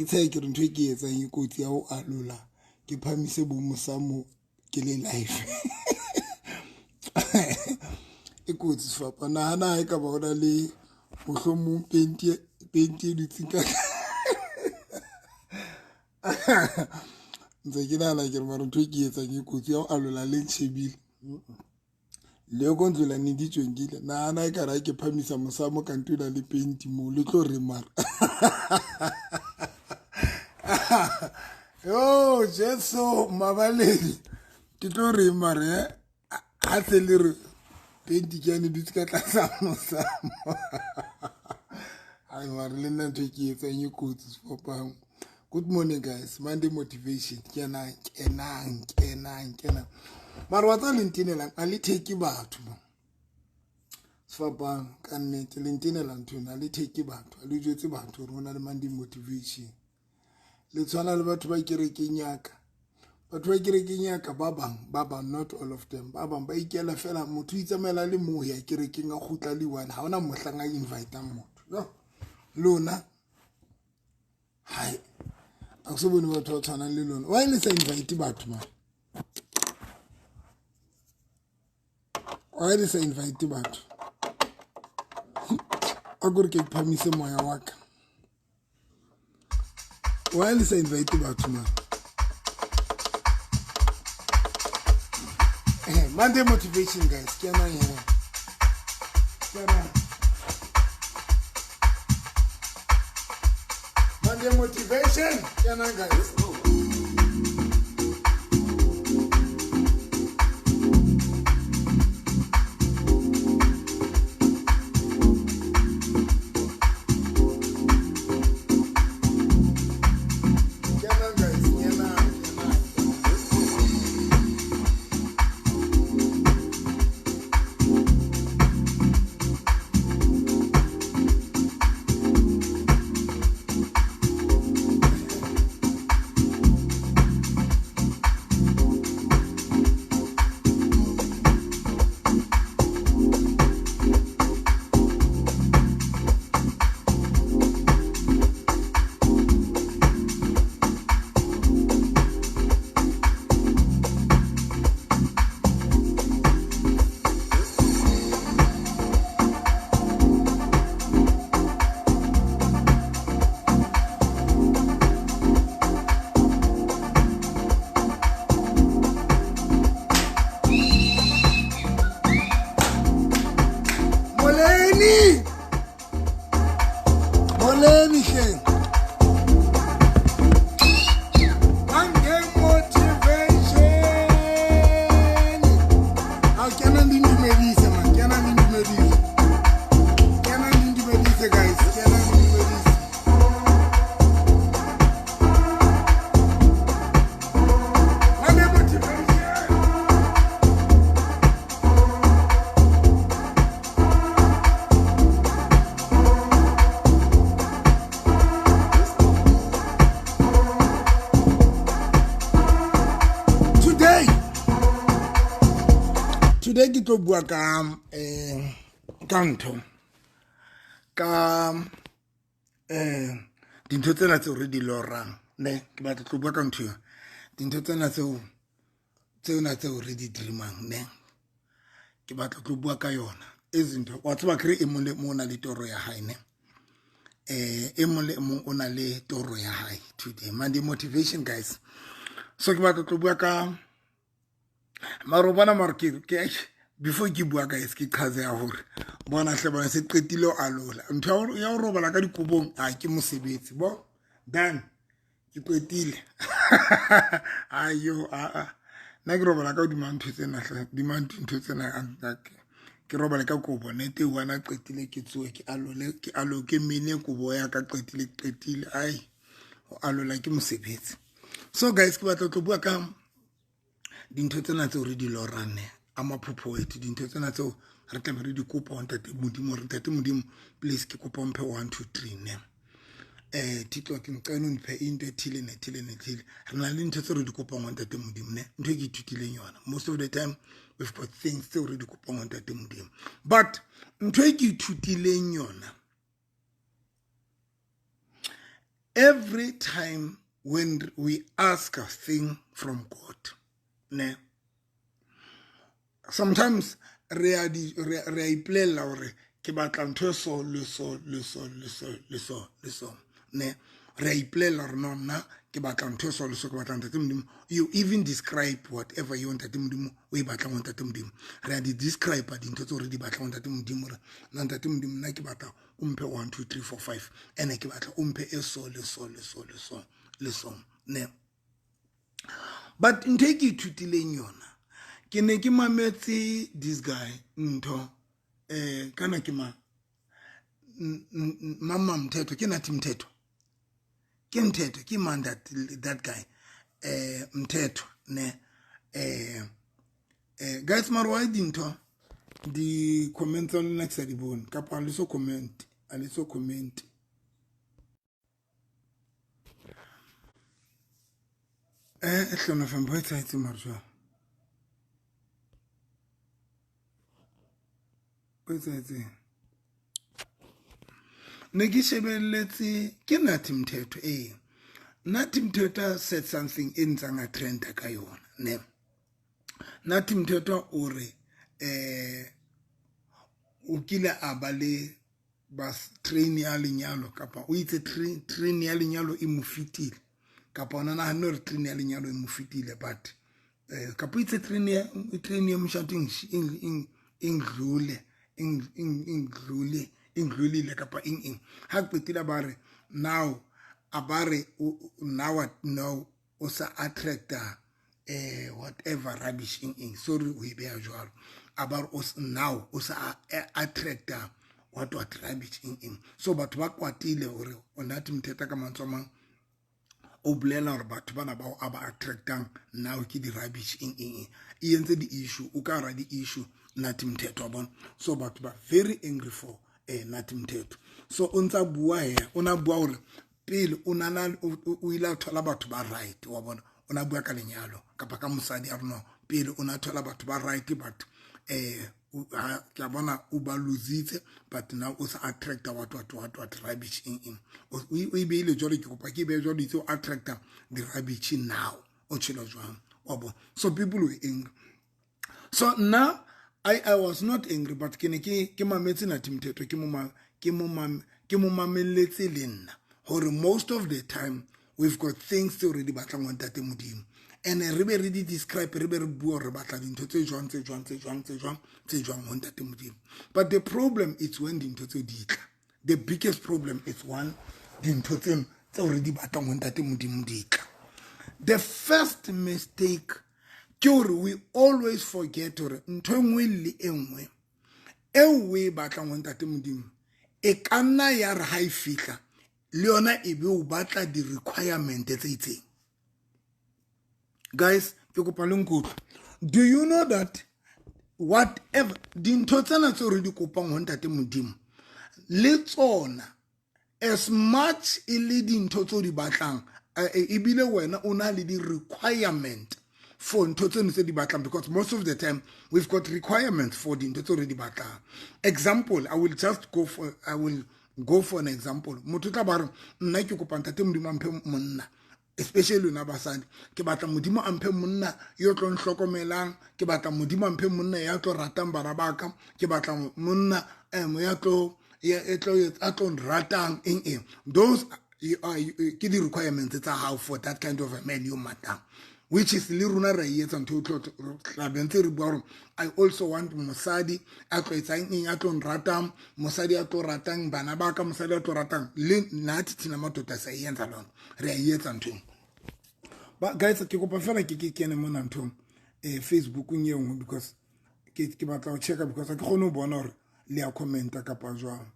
Ke tshabe ke re ntho e ke etsang e kotsi ya ho alola ke phamise bo mosamo ke le life e kotsi sefapa nahana ha e ka ba o na le mohlomong penti penti e dutseng ka ntse ke nahana ke re mara ntho e ke etsang e kotsi ya ho alola le ntšhebile le ko ndlela ne di tswengile nahana e kare ke phamisa mosamo kante o na le penti mo le tlo re mara yo jesu mabaledi ke tlo reng mare eh? ha se le re penti ke yane dutse ka tlasa mosamo ai mare le nna ntho e ke etsang e kotsi sefopang good morning guys Monday motivation kenang kenang kenang kenang mare wa tsa le ntenelang a le theke batho mo sefapang ka nnete le ntenela ntho ena a le theke batho a le jwetse batho gore go na le Monday motivation le tshwana le batho ba kerekeng yaka batho ba kerekeng yaka ba bang ba bang not all of them ba bang ba ikela fela motho o itsamaela le moo ya kerekeng a kgutla le one ha ona mohlang a invitang motho yo lona hai a se bone batho ba tshwanang le lona why le sa invite batho ma why le sa invite batho a kore ke phamise moya wa ka why le sa invite batho ma Monday motivation guys ke ena here ke ena Monday motivation ke ena guys Kenang guys kenang kenang Moleni Moleni hleng Monday motivation a kena le ndumedise man kena le ndumedise kena le ndumedise guys kena le ndumedise Monday motivation today today ke tlo bua ka ka ntho ka dintho tsena tseo re di lorang ne ke batla tlo bua ka ntho eo dintho tsena tseo tsena tseo re di dreamang ne ke batla tlo bua ka yona izinto wa tseba kere e mong le mong o na le toro ya hae ne e mong le mong o na le toro ya hae today Monday motivation guys so ke batla tlo bua ka maro bona maro ke ke before ke bua guys ke qhaze ya hore bona hle bona se qetile o alola ntho ya ho robala ka dikobong a ke mosebetsi bo done ke qetile ayo aa nna ke robala ka hodima ntho tsena hle hodima ntho tsena ke robale ka kobo nete one a qetile ke tsoe ke alole ke alo ke mene kobo ya ka qetile ke qetile ai ho alola ke mosebetsi so guys ke batla tlo bua ka dintho tsena tseo re di lorang ne a maphupho wethu dintho tsena tseo re tlabe re di kopa ho ntate modimo re ntate modimo please ke kopa mphe 1 2 3 ne Thixo ke ngicela ungiphe into ethile nethile nethile re na le ntho tse re di kopang ho ntate modimo ne ntho e ke ithutileng yona most of the time we've got things tseo re di kopang ho ntate modimo but ntho e ke ithutileng yona Every time when we ask a thing from God, ne, sometimes re a ipolella hore ke batla ntho e so le so le so le so le so le so, ne. Re a ipolella hore no, nna ke batla ntho e so le so, ke batla Ntate Modimo. You even describe whatever you Ntate Modimo o e batlang ho Ntate Modimo. Re a di describe dintho tseo re di batlang ho Ntate Modimo, re nna Ntate Modimo nna ke batla o mphe 1 2 3 4 5, ene ke batla o mphe e so le so le so le so le so, ne. But ntho e ke ithutileng yona, ke ne ke mametse this guy ntho kana ke ma Mama Mthetho, ke Nathi Mthetho, ke Mthetho, ke man that guy Mthetho, ne. Guys, mara why dintho di comment tsa lona ke sa di bone, kapa le so comment, a le so comment. Hlona fam bo etsahetse mara jwang? O etsahetseng? Ne ke shebelletse ke Nathi Mthetho, ee. Nathi Mthetho said something e ntsang a trenda ka yona, ne. Nathi Mthetho o re o kile a ba le bus train ya lenyalo, kapa o itse train ya lenyalo e mo fetile, kapa ona nahanne hore train ya lenyalo e mo fetile, but kapa o itse train ya moshato e ndlulile kapa eng eng. Ha qetile ba re now a ba re now no o sa attracta whatever rubbish eng eng, sorry o e beha jwalo, a ba re now o sa attracta what rubbish eng eng. So batho ba kwatile hore o Nathi Mthetho ka mantswe a mang o bolela hore batho bana bao a ba attractang now ke di-rubbish eng eng eng, e entse di-issue, o ka hara di-issue Nathi Mthetho wa bona. So batho ba very angry for Nathi Mthetho. So o ntsa bua he, o na bua hore pele o nana o ile a thola batho ba right, wa bona, o na bua ka lenyalo kapa ka mosadi a rona, pele o na thola batho ba right, but ke a bona o ba lositse, but now o sa attracta what rubbish eng eng. O e beile jwalo, ke kopa ke behe jwalo, itse o attracta di-rubbish now, o tshela jwang, wa bona. So people were angry. So now I was not angry, but ke ne ke mametse Nathi Mthetho, ke mo mamelletse le nna hore most of the time we've got things tse re di batlang ho Ntate Modimo, and re be re di describe, re be re bua re batla dintho tse jwang tse jwang tse jwang tse jwang tse jwang ho Ntate Modimo. But the problem is when dintho tse di tla, the biggest problem is one dintho tseno tseo re di batlang ho Ntate Modimo di tla. The first mistake ke hore we always forget hore ntho e nngwe le e nngwe eo o e batlang ho Ntate Modimo e ka nna ya re ha e fihla le yona e be o batla di-requirement tse itseng. Guys, ke kopa le nkutlwe. Do you know that whatever dintho tsena tseo re di kopang ho Ntate Modimo le tsona, as much e le dintho tseo di batlang, ebile wena o na le di-requirement for ntho tseno tse di batlang, because most of the time we've got requirements for dintho tseo re di batlang. Example, I will just go for, I will go for an example. Motho tla ba re nna ke kopa Ntate Modimo a mphe monna, especially lona basadi, ke batla Modimo a mphe monna yo tlo nhlokomelang, ke batla Modimo a mphe monna ya tlo ratang bana ba ka, ke batla monna ya tlo a tlo nratang eng eng. Those ke di-requirements tsa hao for that kind of a man yo matang, which is le rona re etsa ntho tlo tla be ntse re bua hore I also want mosadi a tlo etsang eng, a tlo nratang, mosadi a tlo ratang bana ba ka, mosadi a tlo ratang le nathi thina madoda sa e entsa lona, re a e etsa nthong. But guys, ke kopa fela ke kene mona nthong Facebookong e nngwe, because ke batla ho checka, because ha ke kgone ho bona hore le a commenta kapa jwang.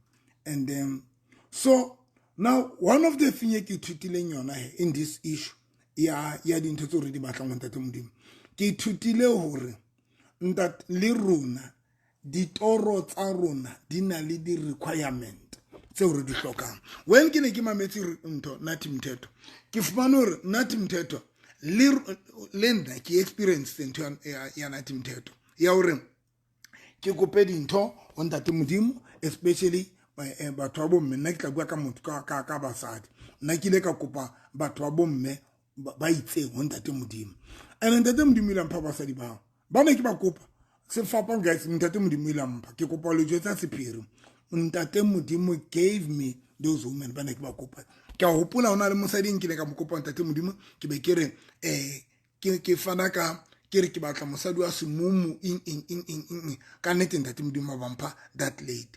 And then so now one of the thing e ke ithutileng yona he in this issue ya dintho tseo re di batlang ho Ntate Modimo, ke ithutile hore ntate le rona ditoro tsa rona di na le di-requirement tseo re di hlokang. When ke ne ke mametse ntho Nathi Mthetho, ke fumane hore Nathi Mthetho le nna ke experience ntho ya Nathi Mthetho ya hore ke kope dintho ho Ntate Modimo, especially batho ba bomme. Nna ke tla bua ka motho ka basadi. Nna ke ile ka kopa batho ba bomme ba itseng ho Ntate Modimo, and Ntate Modimo ile mpha basadi bao ba ne ke ba kopa. Sefapano, guys, Ntate Modimo ile mpha. Ke kopa le jwetsa sephiri, Ntate Modimo gave me those women ba ne ke ba kopa. Ke a hopola ho na le mosadi nkile ka mo kopa Ntate Modimo. Ke be ke re ke fana ka, ke re ke batla mosadi wa semumu, eng eng eng eng eng. Ka nnete Ntate Modimo ba mpha that lady,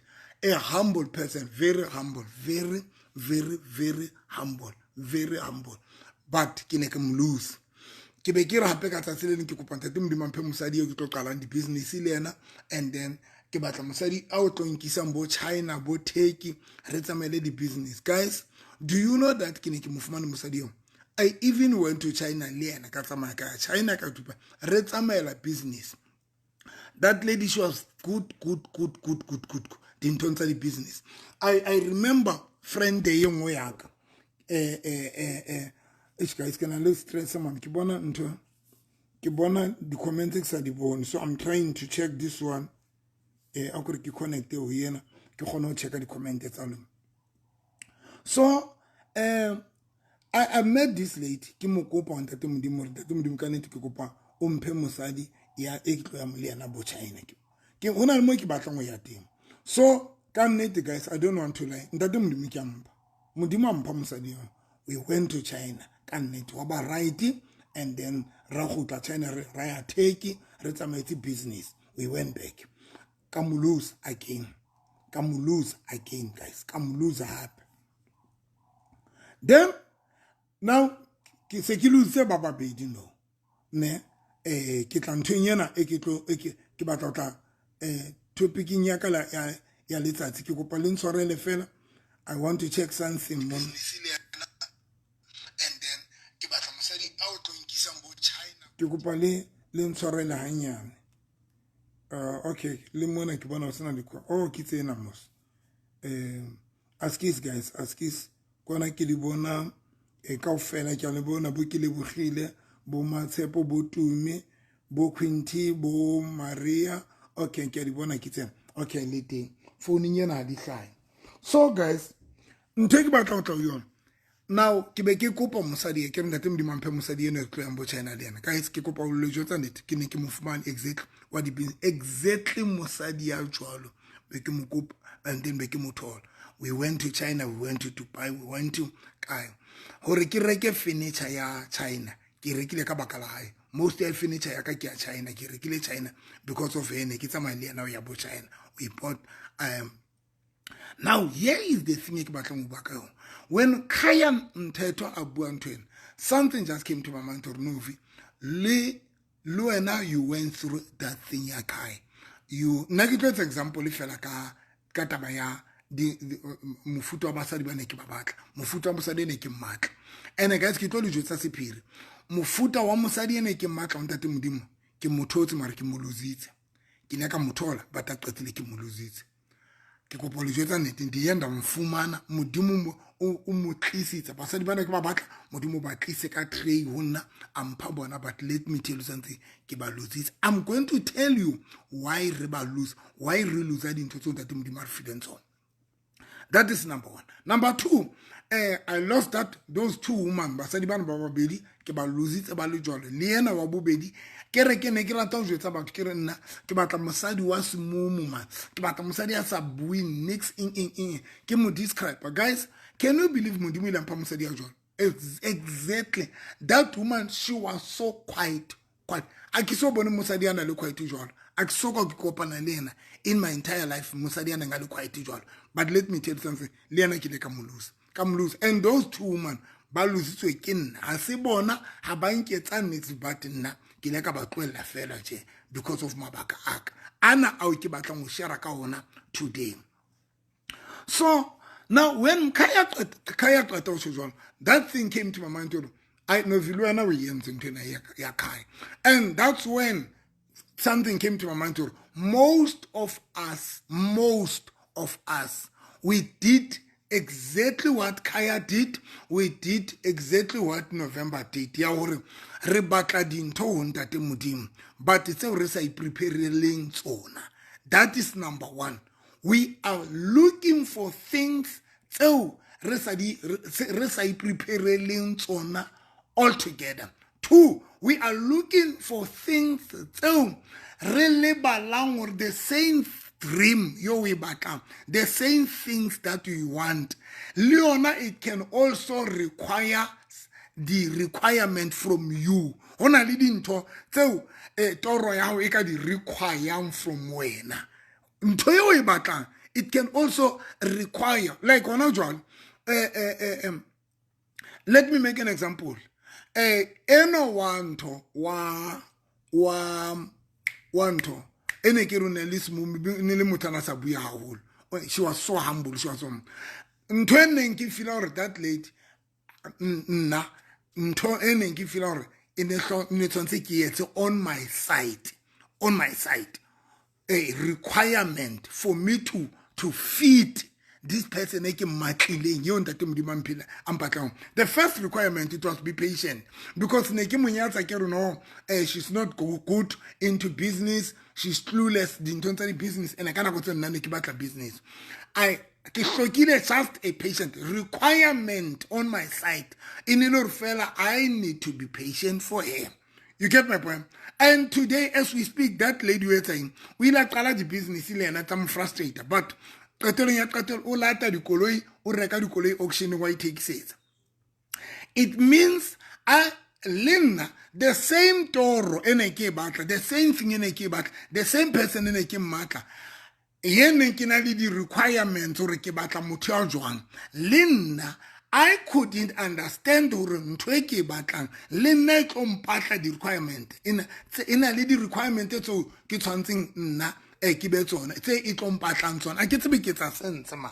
a humble person, very humble, very very very humble, very humble, but ke ne ke mo lose. Ke be ke re hape ka tsatsi le leng ke kopa Ntate Modimo a mphe mosadi eo ke tlo qalang di-business le yena, and then ke batla mosadi a o tlo nkisang bo China, bo Turkey, re tsamaele di-business. Guys, do you know that ke ne ke mo fumane mosadi eo? I even went to China le yena, ka tsamaya ka ya China, ka Dubai, re tsamaela business. That lady, she was good, good, good, good, good, good dinthong tsa di-business. I remember friend e nngwe yaka, eish guys, ke na le stress man. Ke bona ntho, ke bona di-comments ke sa di bone, so I'm trying to check this one. A kore ke connecte ho yena, ke kgone ho checka di-comment tsa lona. So I met this lady. Ke mo kopa Ntate Modimo hore, Ntate Modimo, ka nnete ke kopa o mphe mosadi ya e ke tlo yang le yena bo China, ke ho na le mo ke batlang ho ya teng. So ka nnete, guys, I don't want to lie, Ntate Modimo ke a mpha, Modimo a mpha mosadi eo. We went to China, ka nnete wa ba right, and then ra kgutla China, ra ya Turkey, re tsamaetse business. We went back, ka mo lose again, ka mo lose again, guys, ka mo lose hape. Then now ke se ke lose ba babedi no ne. Ke tla nthong ena e ke tlo e ke batla ho tla topicing ya ka ya letsatsi. Ke kopa le ntshwarele fela, I want to check something mo, and then ke batla mosadi a o tlo nkisang bo China. Ke kopa le ntshwarele hanyane. Okay, le mona ke bona ho sena oh, ke tsena mos. Askies guys, askies kwana, ke le bona e kaofela, ke a le bona bo ke lebogile, bo Matshepo, bo Tumi, bo Quinty, bo Maria. Okay, ke a di bona, ke tsena. Okay, le teng founung ena ha di hlahe. So guys, ntho e ke batla ho tla ho yona now, ke be ke kopa mosadi e ke re, Ntate Modimo a mphe mosadi eno e tlo yang bo China le yena. Guys, ke kopa ho le jwetsa nnete, ke ne ke mo fumane exactly wa di exactly mosadi ya jwalo be ke mo kopa, and then be ke mo thola. We went to China, we went to Dubai, we went to kae hore ke reke furniture ya China. Ke rekile ka baka la hae. Most ya furniture ya ka ke ya China, ke rekile China because of ene. Ke tsamaya le yena ho ya bo China. We bought. Now here is the thing e ke batlang ho bua ka yona. When Kaya Mthetho a bua ntho ena, something just came to my mind hore Novi, le wena you went through that thing ya Kai. You nna ke tlo etsa example fela ka taba ya mofuta wa basadi ba ne ke ba batla, mofuta wa mosadi e ne ke mmatla. And guys, ke tlo le jwetsa sephiri, mofuta wa mosadi e ne ke mmatla, Ntate Modimo, ke mo thotse, mare ke mo lositse. Ke ile ka mo thola, but a qetile ke mo lositse. Ke kopa le jwetsa nnete, ndi ye nda mfumana. Modimo o mo tlisitse, basadi bana ke ba batla, Modimo ba tlise ka tray ho nna, a mpha bona. But let me tell you something, ke ba lositse. I'm going to tell you why re ba lose, why re lose dintho tseo Ntate Modimo a re fileng tsona. That is number one. Number two, I lost that those two women, basadi bana ba babedi ke ba lositse ba le jwalo. Le yena wa bobedi, ke re ke ne ke rata ho jwetsa batho, ke re nna ke batla mosadi wa semumu man, ke batla mosadi ya sa bueng nix, eng eng eng, ke mo describe. Guys, can you believe Modimo ile mpha mosadi ya jwalo? Exactly that woman, she was so quiet, quiet. A ke so bone mosadi a na le quiet jwalo, a ke so ka ke kopana le yena in my entire life, mosadi a neng a le quiet jwalo. But let me tell you something, le yena ke ile ka mo lose, ka mo lose. And those two women ba lositswe ke nna, ha se bona, ha ba nketsa niks, but nna ke ile ka ba tlohella fela tje because of mabaka a ka ana ao ke batlang ho share ka ona today. So now when Khaya qeta ho tjho jwalo, that thing came to my mind hore I know le wena o entse ntho ena ya Khaya. And that's when something came to my mind hore most of us, we did exactly what Kaya did, we did exactly what November did, ya hore re batla dintho ho Ntate Modimo, but tseo re sa iprepareleng tsona. That is number one. We are looking for things tseo re sa di re sa iprepareleng tsona altogether. Two, we are looking for things tseo re lebalang gore the same dream yo o e batlang, the same things that you want, le yona it can also require the requirement from you. Go na le dintho tseo toro ya gago e ka di requirang from wena. Ntho eo e batlang, it can also require, like gona jwale, let me make an example. Eno wa ntho wa ntho e ne ke re ne le semumi, ne le motho a na sa bue haholo. She was so humble, she was so ntho e neng ke feela gore that lady, nna ntho e neng ke feela gore e ne tshwanetse ke etse on my side, a requirement for me to feed this person e ke mmatlileng eo ntate Modimo a mpatlang. The first requirement, it was be patient, because ne ke monyatsa ke re no, she's not good into business, she's clueless dinthong tsa di-business, and ka nako tse nna ne ke batla business. I ke hlokile just a patient requirement on my side e ne le gore fela I need to be patient for her. You get my point? And today, as we speak, that lady o etsa eng? O ile a qala di-business le yena tsa mo frustrata, but qetelong ya qetelo o lata dikoloi, o reka dikoloi auctioneng, wa ithekisetsa. It means a le nna the same toro e ne ke e batla, the same thing e ne ke e batla, the same person e ne ke mmatla, ye neng ke na le di-requirements gore ke batla motho ya jwang, le nna I couldn't understand gore ntho e ke e batlang le nna e tlo mpatla di-requirement, e na le di-requirement tseo ke tshwanetseng nna ke be tsona tse e tlo mpatlang tsona. A ke tsebe ke etsa sense ma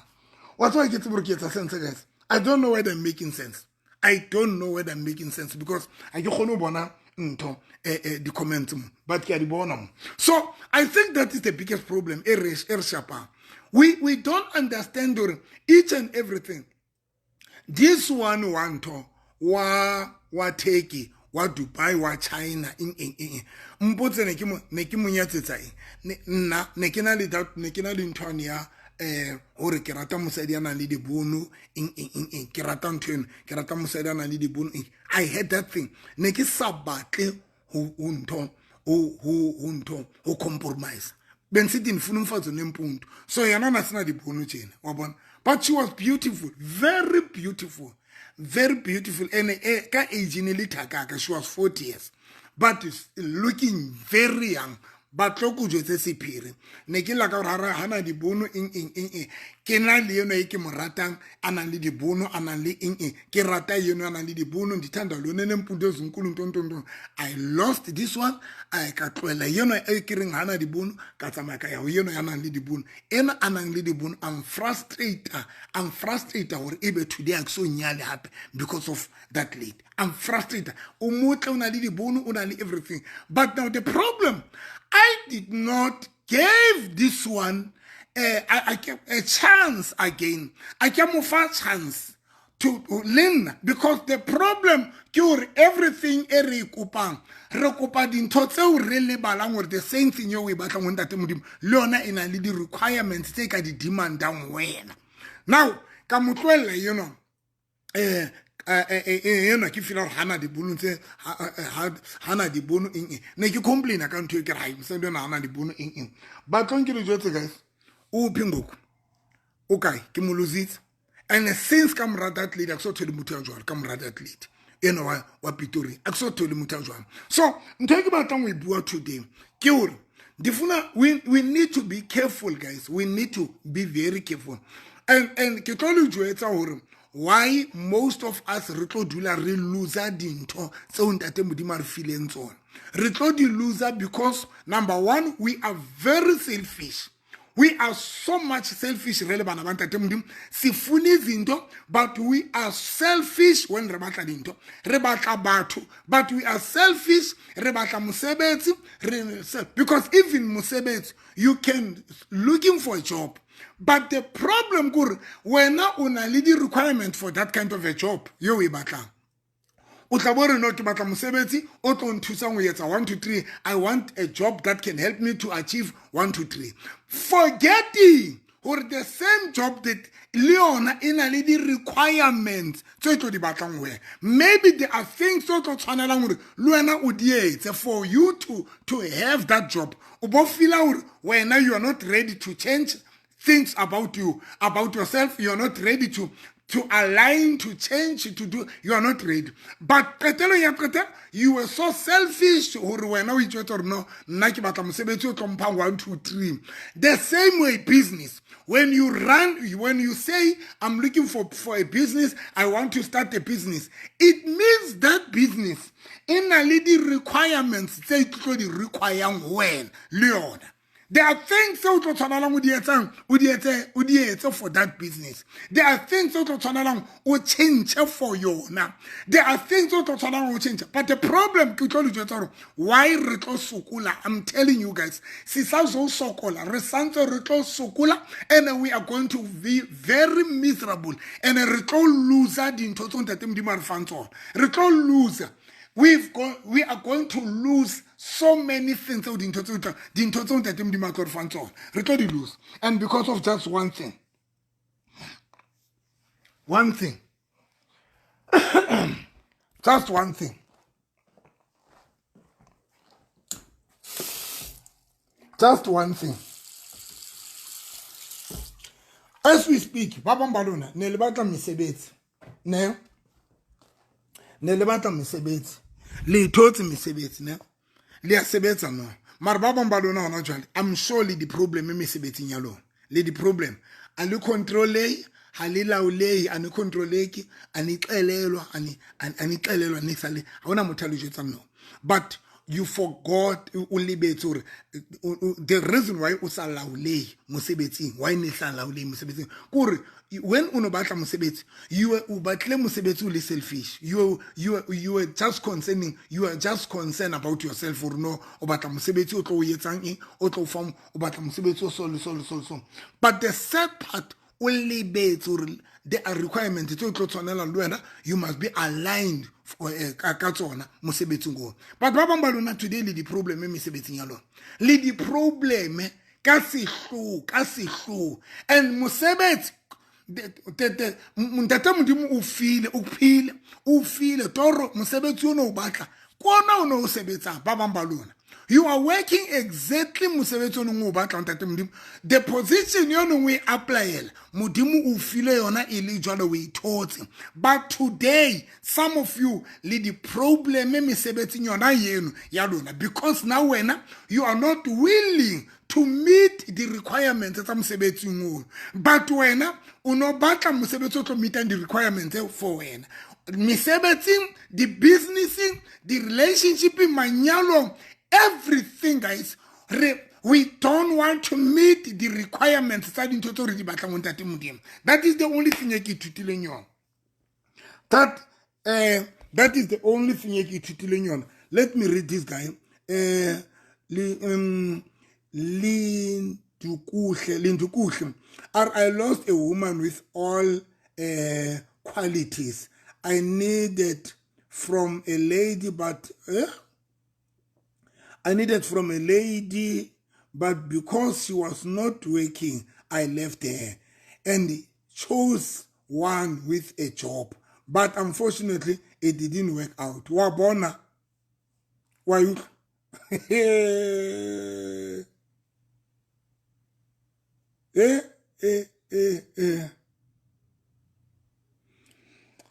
wa tseba, ke tsebe gore ke etsa sense. Guys, I don't know whether I'm making sense. I don't know whether I'm making sense, because a ke kgone ho bona ntho di-comments mo, but ke a di bona mo. So I think that is the biggest problem e re shapang. We don't understand gore each and everything, this one wa ntho wa Turkey, wa Dubai, wa China, eng eng eng, mpotse ne ke mo nyatsetsa eng? Nna ne ke na le that, ne ke na le nthwane ya hore ke rata mosadi a nang le dibono, eng eng eng eng, ke rata ntho eno, ke rata mosadi a nang le dibono, eng. I had that thing, ne ke sa batle ho ntho ho compromise. Bengisithi ndifuna umfazi onempundu, so yena na sena dibono tjena wa bona, but she was beautiful, very beautiful, very beautiful, and ka age ne le thakaka. She was 40 years but is looking very young. Ba tlo ko jwetse sephiri, ne ke la ka gore ha na dibono, eng eng eng eng, ke na le eno e ke mo ratang a nang le dibono, a nang le eng eng, ke rata eno a nang le dibono, ndithanda lona nempundu ezinkulu, ntontonton. I lost this one. I ka tlohela eno e ke reng ha na dibono, ka tsamaya ka ya ho eno ya nang le dibono, ena a nang le dibono. I'm frustrated, I'm frustrated gore ebe today a ke so nyale hape because of that lady. I'm frustrated. O motle, o na le dibono, o na le everything, but now the problem, I did not give this one a chance again. I can mo fa chance to le nna, because the problem ke gore everything e re e kopang, re kopa dintho tseo re lebalang gore the same thing eo o e batlang go ntate Modimo le yona e na le di-requirements tse ka di demandang wena. Now ka mo tlohella eno ke feela gore hana dibono tse, hana dibono, eng eng. Ne ke complaina ka ntho e, ke re hai, mosadi ona hana dibono, eng eng. Batlong ke le jwetse, guys, o phi ngoku, o kae? Ke mo lositse. And since ka mora that lady, a ke so thole motho ya jwalo. Ka mora that lady ena wa Pretoria, a ke so thole motho ya jwalo. So ntho e ke batlang ho e bua today ke hore ndifuna we need to be careful, guys. We need to be very careful. And ke tlo le jwetsa hore why most of us re tlo dula re loser dintho tseo ntate Modimo a re fileng tsona. Re tlo di loser because number one, we are very selfish. We are so much selfish re le bana ba ntate Modimo. Sifuna izinto, but we are selfish when re batla dintho. Re batla batho, but we are selfish. Re batla mosebetsi, because even mosebetsi, you can looking for a job, but the problem kore wena o na le di-requirement for that kind of a job yo o e batlang. O tla bo re no, ke batla mosebetsi o tlo nthusang ho etsa 1 2 3. I want a job that can help me to achieve 1 2 3, forgetting Gore the same job that le yona e na le di-requirements tse tlo di batlang wena. Maybe there are things tse tlo tshwanelang gore le wena o di etse for you to have that job. O bo feela gore wena you are not ready to change things about you, about yourself. You are not ready to align, to change, to do. You are not ready. But qetelong ya qetelo, you were so selfish gore wena o itjwetsa gore no, nna ke batla mosebetsi o tlo mphang 1 2 3. The same way business. When you run, when you say, I'm looking for a business, I want to start a business, it means that business e na le di-requirements tse tlo di requirang ho wena le yona. There are things tse o tlo tshwanelang o di etsang, o di etse for that business. There are things tse o tlo tshwanelang o change for yona. There are things tse o tlo tshwanelang o change. But the problem ke tlo le jwetsa hore why re tlo sokola, I'm telling you guys, se sa zo sokola, re santse re tlo sokola, and we are going to be very miserable, and re tlo lose dintho tse Ntate Modimo a re fang tsona. Re tlo lose. We are going to lose so many things. Re tlo di lose. And because of just one thing. One thing. Just one thing. Just one thing. As we speak, ba bang ba lona ne le batla mesebetsi. Ne? Ne le batla mesebetsi. Le ithotse mesebetsi, ne? Le a sebetsa no. Mara ba bang ba lona hona jwale, I'm sure le di-problem mesebetsing ya lona. Le di-problem. A le control-e, ha le laolehe, a ne control-eke, a ne xelelwa, a ne xelelwa niks a le. Ha hona motho a le jwetsang no. But you forgot, o lebetse hore the reason why o sa laolehe mosebetsing, why ne sa laolehe mosebetsing, ke hore when o no batla mosebetsi, you were o batle mosebetsi o le selfish. You were just concerning, you are just concerned about yourself or no, o batla mosebetsi o tlo o etsang eng, o tlo fam, o batla mosebetsi o so le so le so le so. But the sad part, o lebetse hore there are requirements tse o tlo tshwanelang le wena, you must be aligned for ka tsona mosebetsing oo. But ba bang ba lona today le di-problem mesebetsing ya lona, le di-problem ka sehloho, and mosebetsi Ntate Modimo o file, o phile, o file toro mosebetsi ono o batla kona o no o sebetsang. Ba bang ba lona, you are working exactly mosebetsi ono o batla Ntate Modimo. The position yono o e applyela, Modimo o file yona e le jwalo, o ithotse. But today some of you le di problem mesebetsing yona yeno ya lona, because now wena you are not willing to meet the requirements tsa mosebetsing oo. But wena o no batla mosebetsi o tlo meetang the requirements for wena. Mesebetsing, the businessing, the relationship, manyalong, everything guys, we don't want to meet the requirements tsa dintho tse re di batlang ho Ntate Modimo. That is the only thing e ke ithutileng yona. That is the only thing e ke ithutileng yona. Let me read this guy. Lindukuhle. I lost a woman with all qualities I needed from a lady, but I needed from a lady, but because she was not working, I left her and chose one with a job. But unfortunately, it didn't work out. Wabona, why you?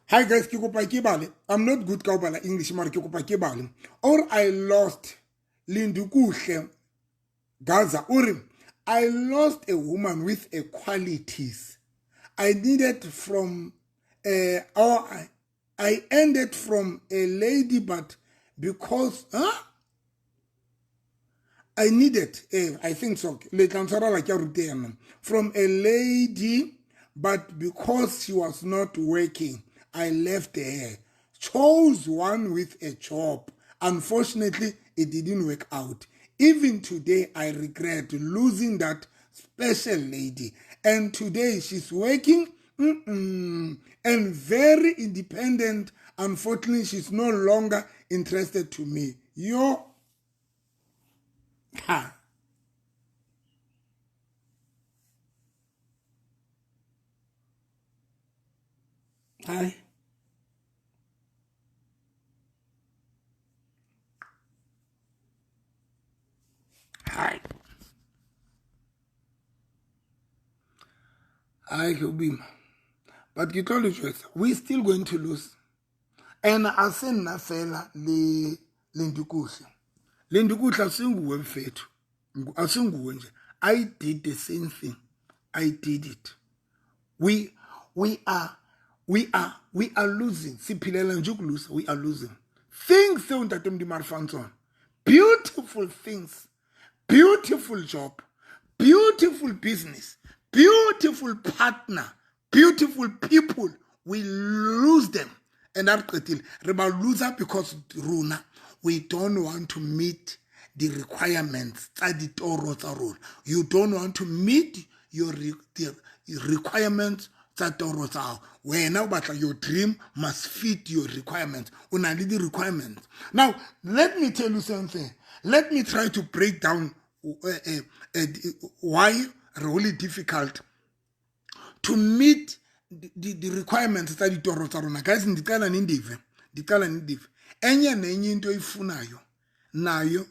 Hi guys, ke kopa ke bale. I'm not good ka ho bala English, mara ke kopa ke bale. Or I lost Lindukuhle Gaza. Uri, I lost a woman with a qualities I needed from or I ended from a lady, but because I needed, I think so, from a lady, but because she was not working, I left her. Chose one with a job. Unfortunately, it didn't work out. Even today, I regret losing that special lady. And today, she's working and very independent. Unfortunately, she's no longer interested to me. Yo. Ha. Hayi. Hayi. Hayi ke boima. But ke tlo le jwetsa, we still going to lose. And a se nna fela le Lindikuhle. Lindikuhle asinguwe mfethu. Asinguwe nje. I did the same thing. I did it. We are losing. Siphilela nje ukulusa, we are losing. Things tseo ntate Modimo a re fang tsona. Beautiful things. Beautiful job. Beautiful business. Beautiful partner. Beautiful people. We lose them. And re qetile re ba loser because rona we don't want to meet the requirements tsa ditoro tsa rona. You don't want to meet your the requirements tsa toro tsa hao. Wena o batla your dream must fit your requirements. O na le di-requirements. Now let me tell you something. Let me try to break down why really difficult to meet the requirements tsa ditoro tsa rona. Guys, ndicela nindive. Enye nenye into oyifunayo nayo,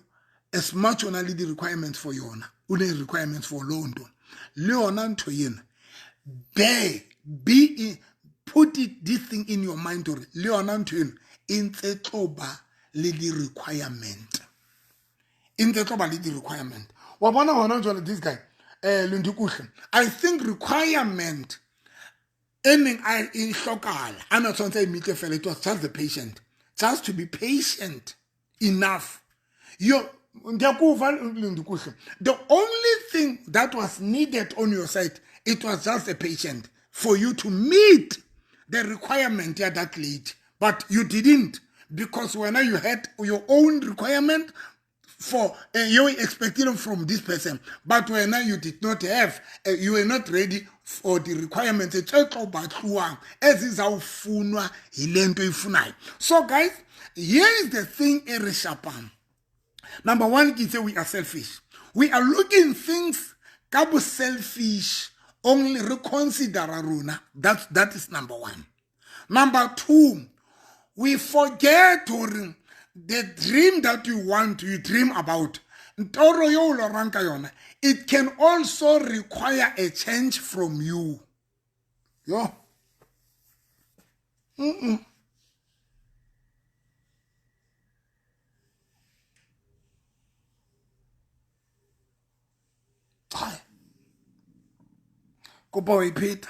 as much o na le di-requirements for yona, o ne requirements for loo nto, le yona ntho ena, put it this thing in your mind hore le yona ntho eno e ntse tlo ba le di-requirement. E ntse tlo ba le di-requirement. Wa bona hona jwale this guy, Lindikuhle, I think requirement e neng a e hlokahala, a na tshwanetse a e meet fela, it was just the patient. Just to be patient enough. The only thing that was needed on your side, it was just a patient for you to meet the requirement at that lady. But you didn't, because when you had your own requirement for you expected from this person, but when you did not have, you were not ready for the requirements. So guys, here is the thing. Number one, we are selfish. We are looking things kabu selfish, only reconsider rona. That is number one. Number two, we forget to the dream that you want, you dream about. Ntoro yo o lorang ka yona, it can also require a change from you. Yo. Hayi. Kopa ho e pheta.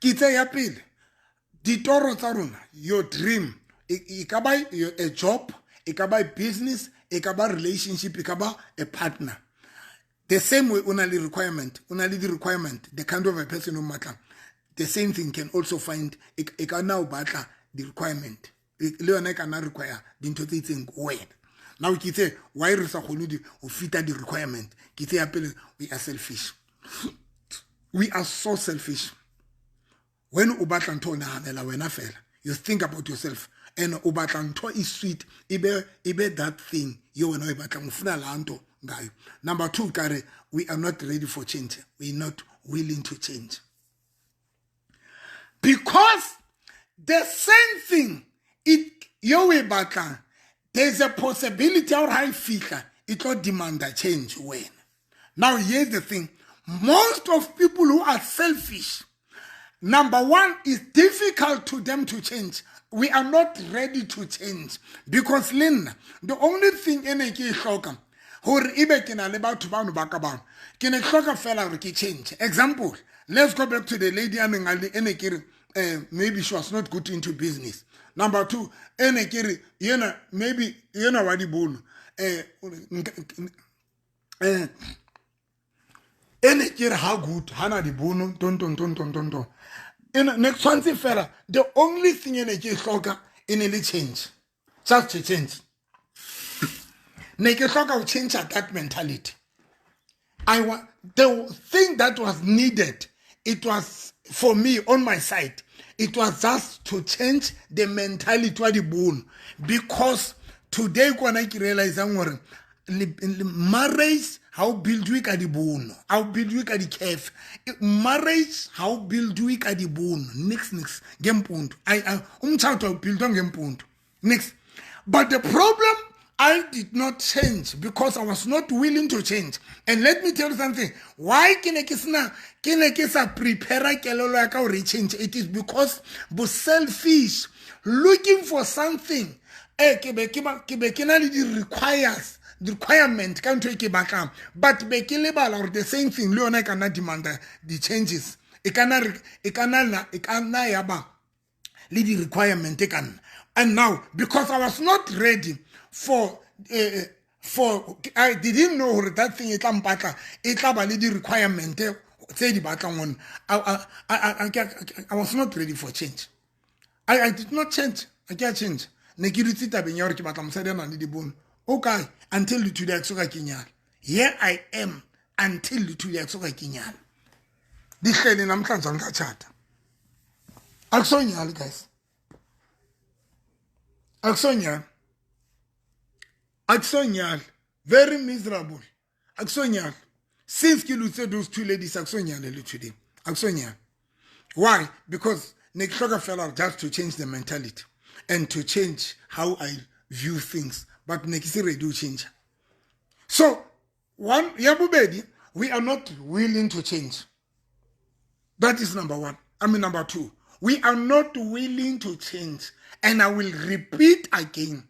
Ke itse ya pele, ditoro tsa rona, your dream, e ka ba a job, e ka ba business, e ka ba relationship, e ka ba a partner. The same way o na le requirement, o na le di-requirement, the kind of a person o mmatlang, the same thing can also find, e ka nna o batla the requirement. Le yona e ka nna require dintho tse itseng ko wena. Now ke itse why re sa kgone ho fita di-requirement. Ke itse ya pele, we are selfish. We are so selfish. When o batla ntho o nahanela wena fela, you think about yourself. And o batla ntho e sweet, e be that thing ye wena o e batlang, o funa la nto ngayo. Number two, kare we are not ready for change. We are not willing to change. Because the same thing it yo e batlang, there's a possibility or high fihla it will demand a change when. Now here's the thing. Most of people who are selfish, number one, it's difficult to them to change. We are not ready to change. Because Lynn, the only thing ene ke e hloka hore ebe ke na le batho bano ba ka bang, ke ne hloka fela hore ke change. Example, let's go back to the lady a neng a le ene ke re, maybe she was not good into business. Number two, ene ke re yena maybe yena wa di bono, ene ke re ha good hana di bono ton ton ton ton ton ton. Ene ne tshwantse fela, the only thing ene ke e hloka e ne le change. Just to change. Ne ke hloka ho change that mentality. I want the thing that was needed, it was for me on my side, it was just to change the mentality wa di bono. Because today kwana ke realize hore Marriage ha o buildwe ka dibono, ha o buildwe ka di-cafe. Marriage ha o buildwe ka dibono, nix nix ngempundu. Umtshato awubuildwa ngempundu, nix. But the problem, I did not change because I was not willing to change. And let me tell you something. Why ke ne ke sena, ke ne ke sa prepare kelello ya ka hore e change? It is because bo selfish, looking for something. Ke be ke ba, ke be ke na le di requires, requirement ka ntho e ke batlang, but be ke lebala hore the same thing le yona e ka nna demanda di changes. E ka nna re, e ka nna la, e ka nna ya ba le di requirement e ka nna. And now, because I was not ready for I didn't know hore that thing e tla mpatla, e tla ba le di requirement tse di batlang hona. I was not ready for change. I did not change. I can't change. Ne ke dutse tabeng ya hore ke batla mosadi a nang le dibono. Okay, until le today ke soka ke nyala. Here I am until le today ke soka ke nyala. Dihlele namhlanje angikatshata. Akusonyali guys. Akusonyali. Akusonyali. Very miserable. Akusonyali. Since ke lose those two ladies, akusonyali le today. Akusonyali. Why? Because ne ke hloka fela just to change the mentality and to change how I view things. But ne ke se ready to change. So, one, ya bobedi, we are not willing to change. That is number one. I mean, number two, we are not willing to change. And I will repeat again.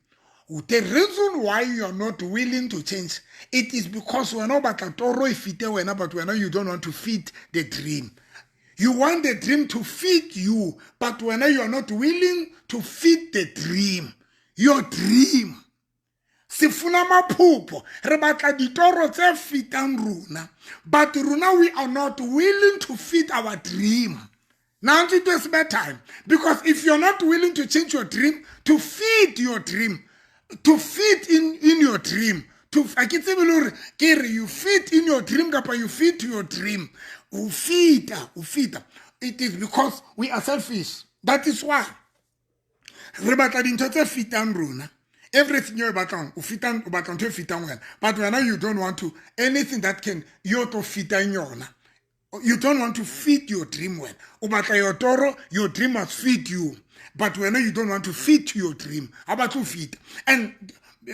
The reason why you are not willing to change, it is because we are not batla toro e fite wena, but wena you don't want to fit the dream. You want the dream to fit you, but when you are not willing to fit the dream, your dream. Sifuna maphupho, re batla ditoro tse fitang rona, but rona we are not willing to fit our dream. Now it is bedtime, because if you're not willing to change your dream, to fit your dream, to fit in your dream, to, a ke tsebe le hore ke re you fit in your dream kapa you fit to your dream. O fita, o fita. It is because we are selfish. That is why. Re batla dintho tse fitang rona. Everything you batlang, o fitang, o batla ntho e fitang wena. But wena you don't want to anything that can you to fitang yona. You don't want to fit your dream well. O batla your toro, your dream must fit you. But wena you don't want to fit your dream. How about to fit? And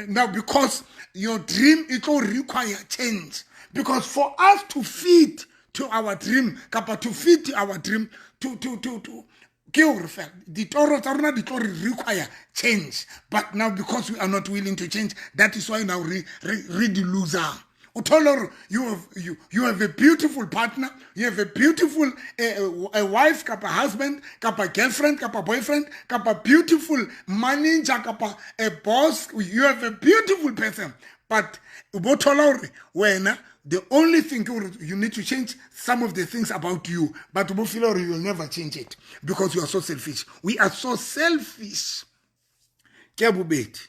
now because your dream, it will require change. Because for us to fit to our dream, kapa to fit our dream, to, ke hore fela, ditoro tsa rona di tlo re require change. But now because we are not willing to change, that is why now re di loser. O thole hore you have a beautiful partner, you have a beautiful a wife, kapa husband, kapa girlfriend, kapa boyfriend, kapa beautiful manager, kapa a boss. You have a beautiful person. But o bo thola hore wena, the only thing you need to change some of the things about you, but o bo feel hore you will never change it because you are so selfish. We are so selfish. Ke ya bobedi,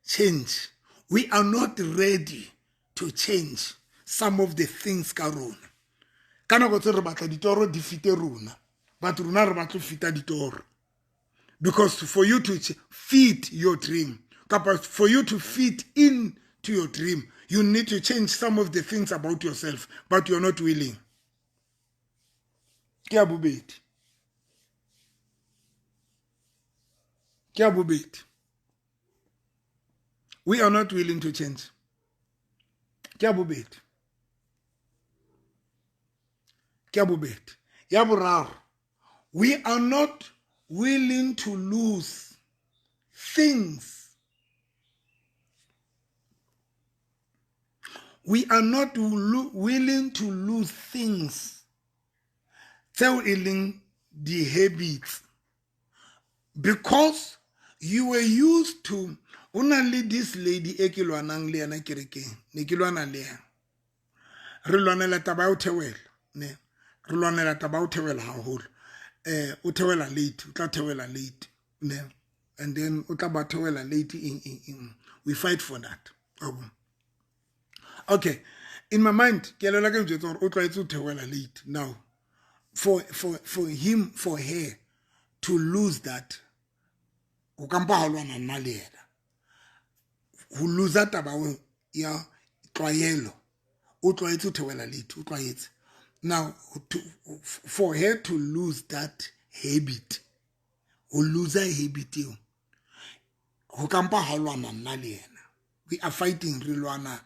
change. We are not ready to change some of the things ka rona. Ka nako tse re batla ditoro di fite rona, but rona re batla ho fita ditoro. Because for you to fit your dream, kapa for you to fit in to your dream, you need to change some of the things about yourself, but you're not willing. Ke ya bobedi. Ke ya bobedi. We are not willing to change. Ke ya bobedi. Ke ya bobedi. Ya boraro, we are not willing to lose things. We are not willing to lose things. Tseo e leng di habits. Because you were used to, o na le this lady e ke lwanang le yena kerekeng, ne ke lwana le yena. Re lwanela taba ya ho theohela, ne. Re lwanela taba ya ho theohela haholo. O theohela late, o tla theohela late, ne. And then o tla ba theohela late eng, eng, eng. We fight for that. Okay, in my mind, ke elela ke njwetsa hore o tlwaetse ho theohela late now. For him, for her to lose that, o ka mpa ha lwana nna le yena. Ho lose taba ya Tlwaelo, o tlwaetse ho theohela late, o tlwaetse. Now for her to lose that habit, ho lose habit eo, ho kampa ha lwana nna le yena. We are fighting, re lwana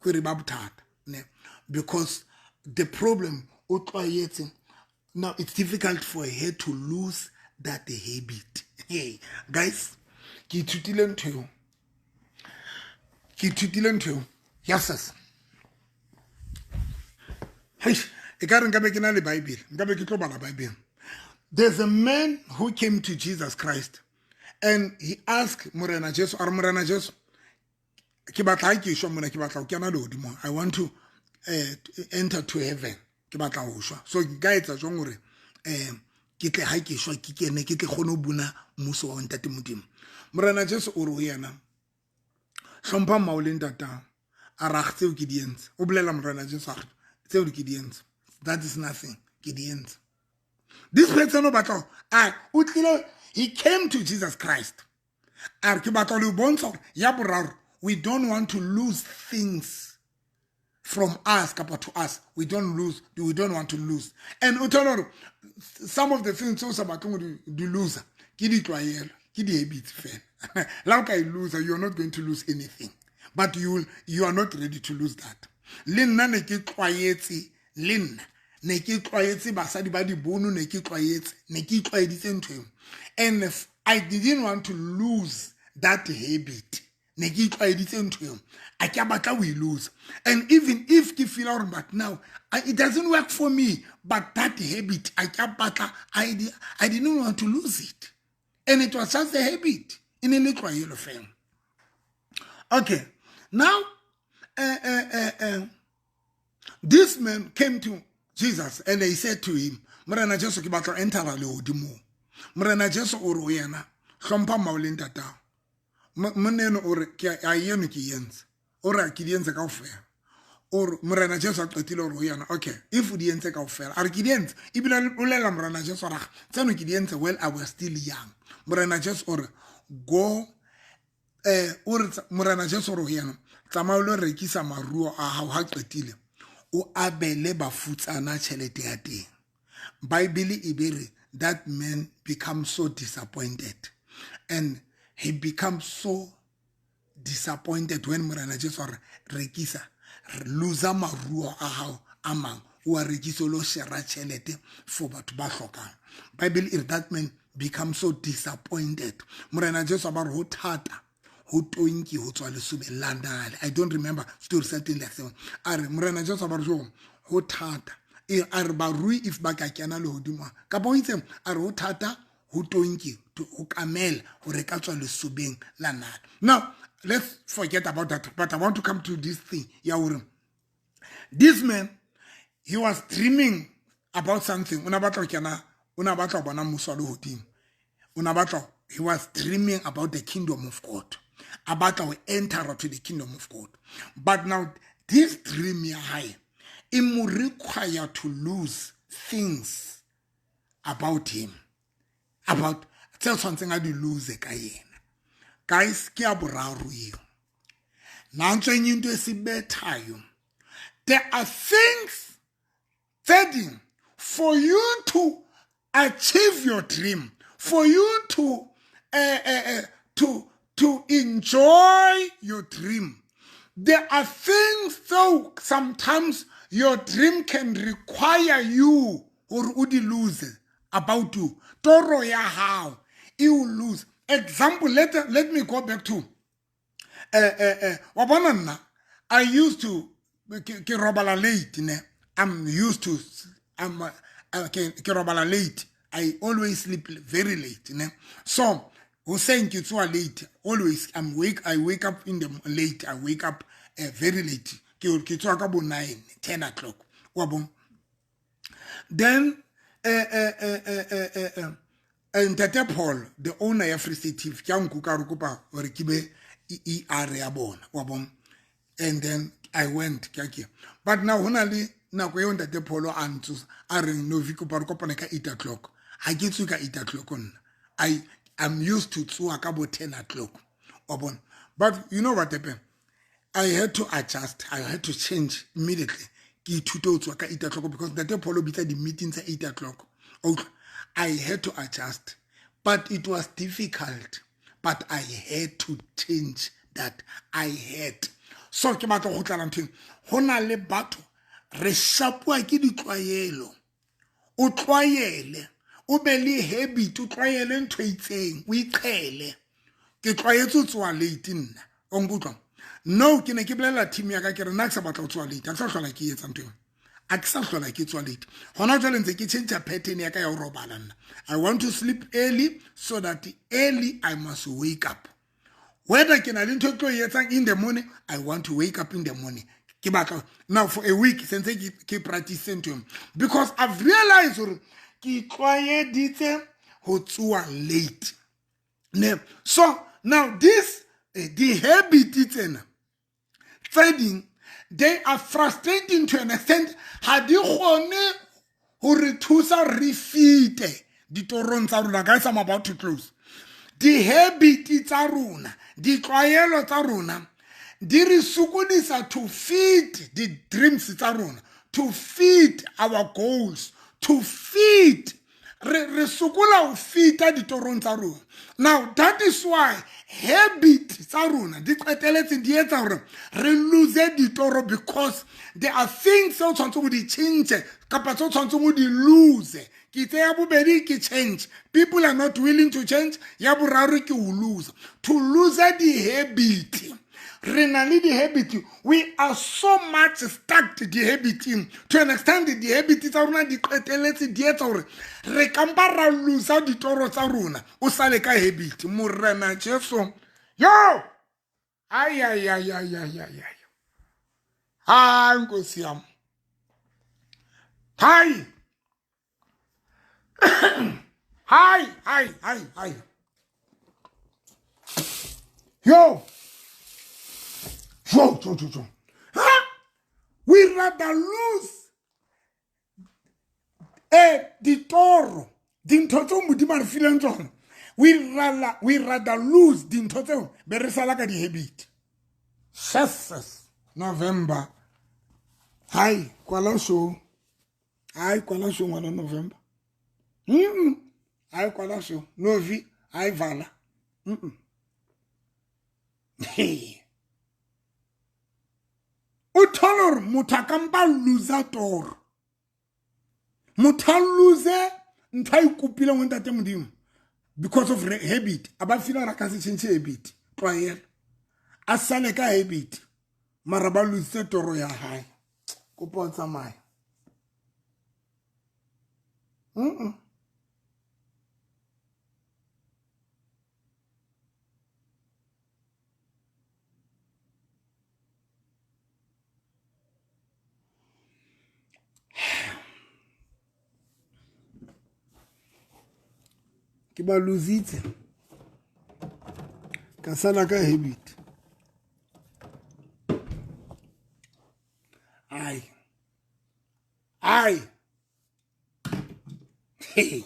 ke re ba bothata ne, because the problem, o tlwaetse. Now it's difficult for her to lose that habit. Hey guys, ke ithutile ntho eo, ke ithutile ntho eo. Yes, hey, e ka re nkabe ke na le Bible, nkabe ke tlo bala Bible. There's a man who came to Jesus Christ and he asked Morena Jesu, a re, "Morena Jesu, ke batla ha ke shwa mona, ke batla ho kena lehodimong. I want to enter to heaven. Ke batla ho shwa, so nka etsa jwang hore ke tle ha ke shwa ke kene, ke tle kgone ho buna mmuso wa Ntate Modimo?" Morena Jesu o re ho yena, "Hlompha mmao le ntatao." A re, "Tseo ke di entse." O bolela Morena Jesu, a re, "Tseo ke di entse. That is nothing, ke di entse." This person o batla, a o tlile, he came to Jesus Christ, a re, "Ke batla le bontsha hore ya boraro, we don't want to lose things from us kapa to us. We don't lose, we don't want to lose." And o thole hore some of the things tseo sa batleng ho di lose ke ditlwaelo, ke di-habits fela. La o ka e lose, you are not going to lose anything, but you are not ready to lose that. Le nna ne ke tlwaetse, le nna ne ke tlwaetse basadi ba dibono, ne ke tlwaetse, ne ke itlwaeditse ntho eo, and I didn't want to lose that habit. Ne ke itlwaeditse ntho eo, a ke a batla ho e lose. And even if ke feel gore, but now it doesn't work for me, but that habit, a ke a batla, I didn't want to lose it. And it was just a habit, e ne le tlwaelo fela. Okay, now this man came to Jesus and he said to him, "Morena Jesu, ke batla entera lehodimong." Morena Jesu o re ho yena, "Hlompha mmao le ntatao." Monna eno o re, "Ke a eno ke entse." O re, "Ke di entse kaofela." O re, Morena Jesu a qetile hore ho yena, "Okay, if o di entse kaofela." A re, "Ke di entse." Ebile o lela Morena Jesu, a re, "Tseno ke di entse while I was still young." Morena Jesu o re, "Go." O re, Morena Jesu o re ho yena, "Tsamaya o lo rekisa maruo a hao, ha qetile o abele bafutsana tjhelete ya teng." Bible e be re that man becomes so disappointed, and he becomes so disappointed when Morena Jesu a re, "Rekisa, losa maruo a hao a mang, o a rekise, o lo shera tjhelete for batho ba hlokang." Bible e re that man become so disappointed. Morena Jesu a ba re, "Ho thata ho tonki ho tswa lesobeng la nale." I don't remember story sa teng like seo. A re, Morena Jesu a ba re, "Jo, ho thata." A re, "Barui if ba ka kena lehodimo," kapa o itseng, a re, "Ho thata ho tonki, ho kamela hore ka tswa lesobeng la nale." Now let's forget about that, but I want to come to this thing ya hore this man, he was dreaming about something. O na batla ho kena, o na batla ho bona mmuso wa lehodimo, o na batla, he was dreaming about the kingdom of God, a batla ho enter to the kingdom of God. But now this dream ya hae e mo require to lose things about him, about tse tshwantseng a di lose ka yena. Guys, ke ya boraro eo. Nantso enye into esibethayo. There are things tse ding, for you to achieve your dream, for you to enjoy your dream, there are things, so sometimes your dream can require you hore o di lose about you. Toro ya hao e o lose. Example, let me go back to wa bona nna, I used to, ke robala late ne. I'm used to, I'm ke robala late. I always sleep very late ne. So hoseng ke tsoha late always. I wake up in the late, I wake up very late. Ke tsoha ka bo 9, 10 o'clock, wa bona. Then Ntate Paul, the owner ya Free State TV, ke a nkuka, re kopa hore ke be ER ya bona, wa bona. And then I went, ke ke but now hona le nako eo Ntate Paul a ntsosa, a reng, "Novi, kopa re kopane ka 8 o'clock." Ha ke tswe ka 8 o'clock nna. I'm used to tsoha ka bo 10 o'clock, wa bona. But you know what happened? I had to adjust. I had to change immediately. Ke ithute ho tswa ka 8 o'clock because Ntate Paul o bitsa di-meeting tsa 8 o'clock. I had to adjust. But it was difficult. But I had to change that. I had. So ke batla go tlala nthweng. Ho na le batho re shapuwa ke ditlwaelo. O tlwaele. O be le habit, o tlwaele ntho e itseng, o iqhele. Ke tlwaetse ho tsoha late nna. O nkutlwa? No, ke ne ke bolela team ya ka ke re nna ke sa batla ho tsoha late. Ha ke sa hlola ke etsa ntho eo. A ke sa hlola ke tswa late. Hona jwale ntse ke change pattern ya ka ya ho robala nna. I want to sleep early so that early I must wake up. Whether ke na le ntho e tlo e etsang in the morning, I want to wake up in the morning. Ke batla now for a week sentse ke practice ntho eo because I've realized hore ke itlwaeditse ho tsoha late. Ne, so now this the habit tsena tse ding they are frustrating to an extent ha di kgone ho re thusa re fite ditorong tsa rona. Guys, I'm about to close. Di-habit tsa rona, ditlwaelo tsa rona di re sokodisa to fit di-dreams tsa rona, to fit our goals, to fit re sokola ho fita ditorong tsa rona. Now that is why habit tsa rona di qeteletse di etsa hore re lose ditoro, because there are things tse o tshwanetseng ho di change kapa tse o tshwanetseng ho di lose. Ke tse ya bobedi ke change. People are not willing to change. Ya boraro ke ho lose. To lose di-habit. Re na le di-habit. We are so much stuck di-habiting to an extent di-habit tsa rona di qeteletse di etsa hore re kampa ra lose ditoro tsa rona. O sale ka habit. Morena Jesu. Yo! Ay, ay, ay, ay, ay, ay, ay. Hai, Nkosi yam. Hai! Hai, hai, hai, hai. Yo! Yo, yo, yo, yo. Huh? We rather lose ditoro, dintho tseo Modimo a re fileng tsona. We rather lose dintho tseo be re sala ka di-habit. Jesus, November. Hai, kwala show. Hai, kwala show ngwana November. Hai, kwala show. Novi, hai vala. Hey. O thole hore motho a ka mpa loser toro. Motho a lose ntho a e kopileng ho Ntate Modimo because of habit. A ba feel hore a ka se change habit. Tlwaelo. A sale ka habit. Mara ba lose toro ya hae. Kopa o tsamaye. Ke ba lositse. Ka sala ka habit. Ai. Ai. Hey.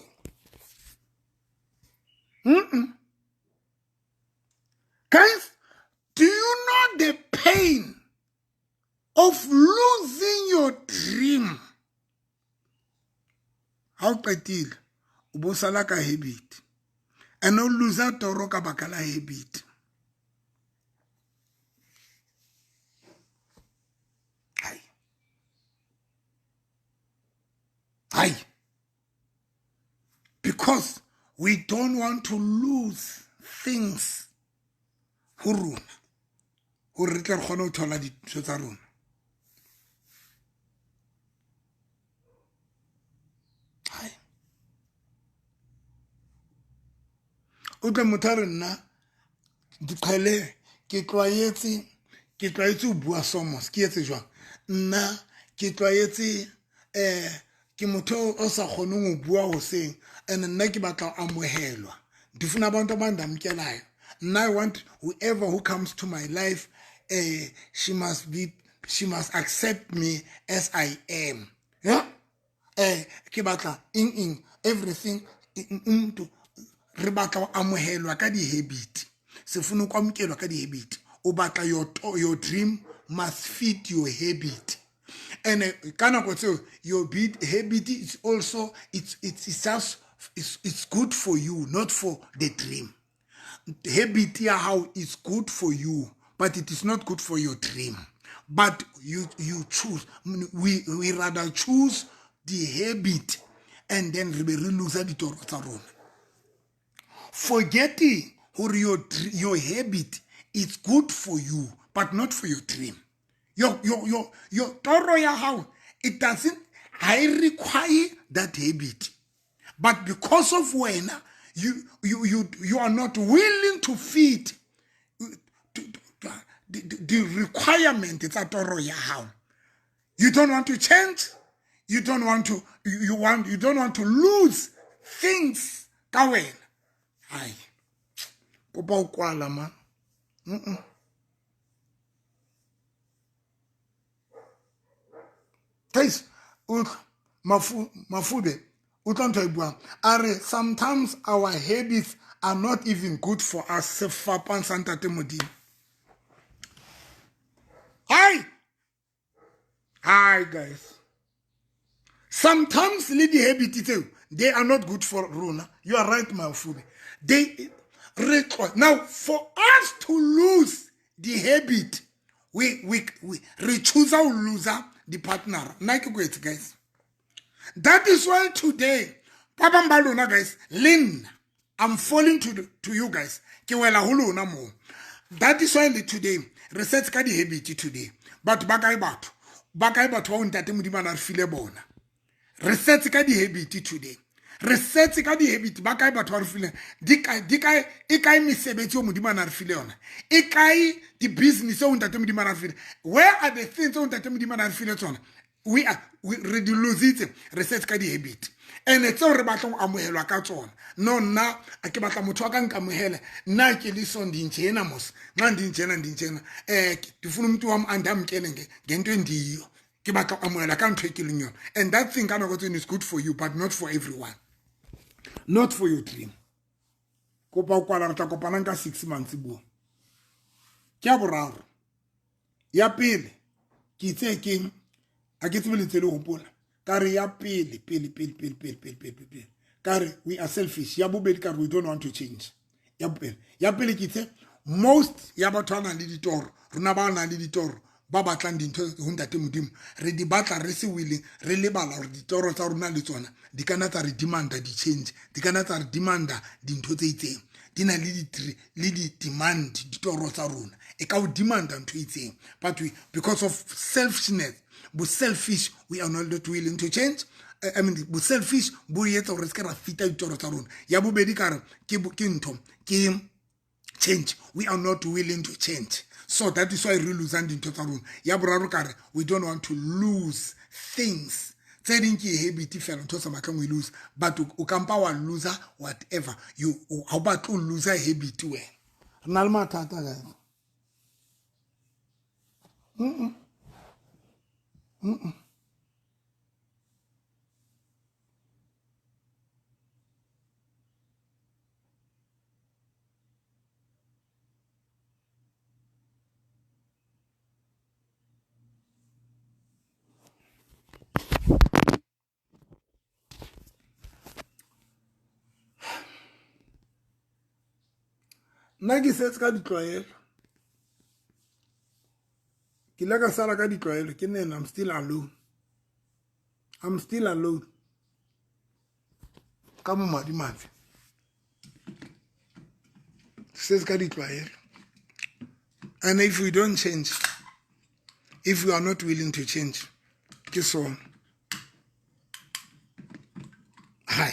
Guys, do you know the pain of losing your dream? Ha o qetile, o bo sala ka habit. And o lose toro ka baka la habit. Hai. Hai. Because we don't want to lose things ho rona. Hore re tle re kgone ho thola dintho tsa rona. Hai. O tla motho a re nna diqhele ke tlwaetse ho bua somos, ke etse jwang? Nna ke tlwaetse ke motho o sa kgoneng ho bua hoseng, and nna ke batla ho amohelwa. Ndifuna abantu abandamkelayo. Nna I want whoever who comes to my life, she must accept me as I am. Yeah? Ke batla eng eng everything umuntu re batla ho amohelwa ka di-habit. Sifuna ukwamukelwa ka di-habit. O batla your dream must fit your habit. And ka nako tseo your habit is also it's just it's good for you, not for the dream. Habit ya hao is good for you, but it is not good for your dream. But you choose, we rather choose the habit and then re be re lose ditoro tsa rona, forgetting hore your habit is good for you but not for your dream. Your toro ya hao, it doesn't, ha e require that habit, but because of wena you are not willing to fit the requirement tsa toro ya hao. You don't want to change. You don't want to, you want, you don't want to lose things ka wena. Hai, kopa o kwala man. Guys, mafube utlwa ntho e buang. A re sometimes our habits are not even good for us. Sefapang sa Ntate Modimo. Hi. Hi guys. Sometimes le di-habit tseo, they are not good for rona. You are right, Mafube. They now for us to lose the habit, we choose our loser the partner. Nna ke kwetse, guys. That is why today, ba bang ba lona guys, le nna, I'm falling to you guys. Ke wela ho lona moo. That is why today, re setse ka di-habit today. Batho ba kae batho? Ba kae batho ba o Ntate Modimo a na re file bona? Re setse ka di-habit today. Re setse ka di-habit. Ba kae batho ba re fileng? Di kae, di kae, e kae mesebetsi eo Modimo a na re file yona? E kae di-business eo Ntate Modimo a na re file? Where are the things tseo Ntate Modimo a na re file tsona? We are, we, re di lositse, re setse ka di-habit. And tseo re batlang ho amohelwa ka tsona. No, nna, a ke batla motho a ka nkamohela. Nna ke le so ndinjena mos. Nxa ndinjena, ndinjena. Ndifuna umuntu wam andamkele ngento endiyiyo. Ke batla ho amohela ka ntho e ke leng yona. And that thing ka nako tse ding is good for you, but not for everyone. Not for your dream. Kopa ho kwala, re tla kopanang ka 6 months bua. Ke ya boraro. Ya pele, ke itse keng, ha ke tsebe lentse le hopola. Ka re ya pele, pele, pele, pele, pele, pele, pele, pele, pele. Ka re we are selfish. Ya bobedi ka re we don't want to change. Ya pele. Ya pele ke itse most ya batho ba nang le ditoro, rona ba nang le ditoro, ba batlang dintho ho Ntate Modimo, re di batla re se willing, re lebala hore ditoro tsa rona le tsona di ka nna tsa re demanda di-change, di ka nna tsa re demanda dintho tse itseng. Di na le le di-demand ditoro tsa rona. E ka o demanda ntho e itseng. But we, because of selfishness, bo selfish, we are not willing to change. I mean, bo selfish bo etsa hore re se ke ra fita ditoro tsa rona. Ya bobedi ka re ke ntho, ke change. We are not willing to change. So that is why re losang dintho tsa rona. Ya boraro ka re we don't want to lose things. Tse ding ke habit fela, ntho sa batlang o e lose, but o kampa wa loser whatever. You, o, ha o batle ho loser habit wena. Re na le mathata, guys. Nna ke setse ka ditlwaelo. Ke ile ka sala ka ditlwaelo, ke nna, I'm still alone. I'm still alone. Ka mo madimabe. Setse ka ditlwaelo. And if we don't change, if we are not willing to change, ke sona. Hi.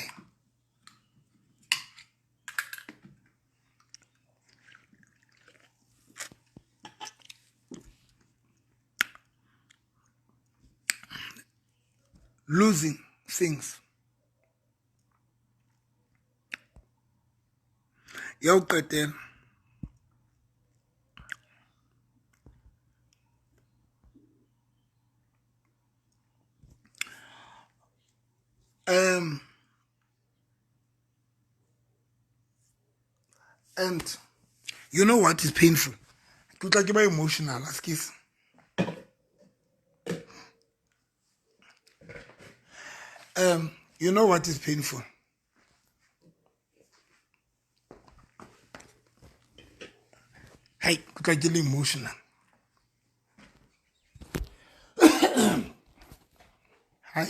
Losing things. Ya ho qetela. And you know what is painful? Ke utlwa ke ba emotional, excuse. You know what is painful? Hey, ke utlwa ke le emotional. Hi.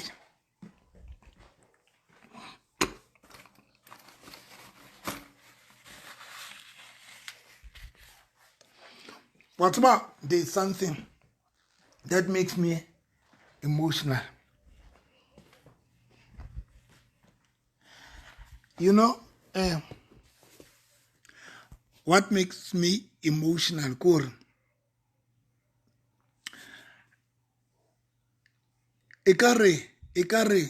What about there's something that makes me emotional. You know, what makes me emotional? Kore ekare kore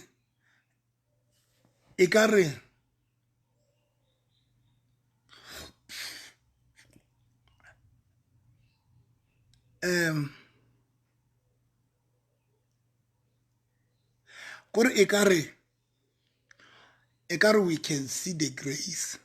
ekare we can see the grace.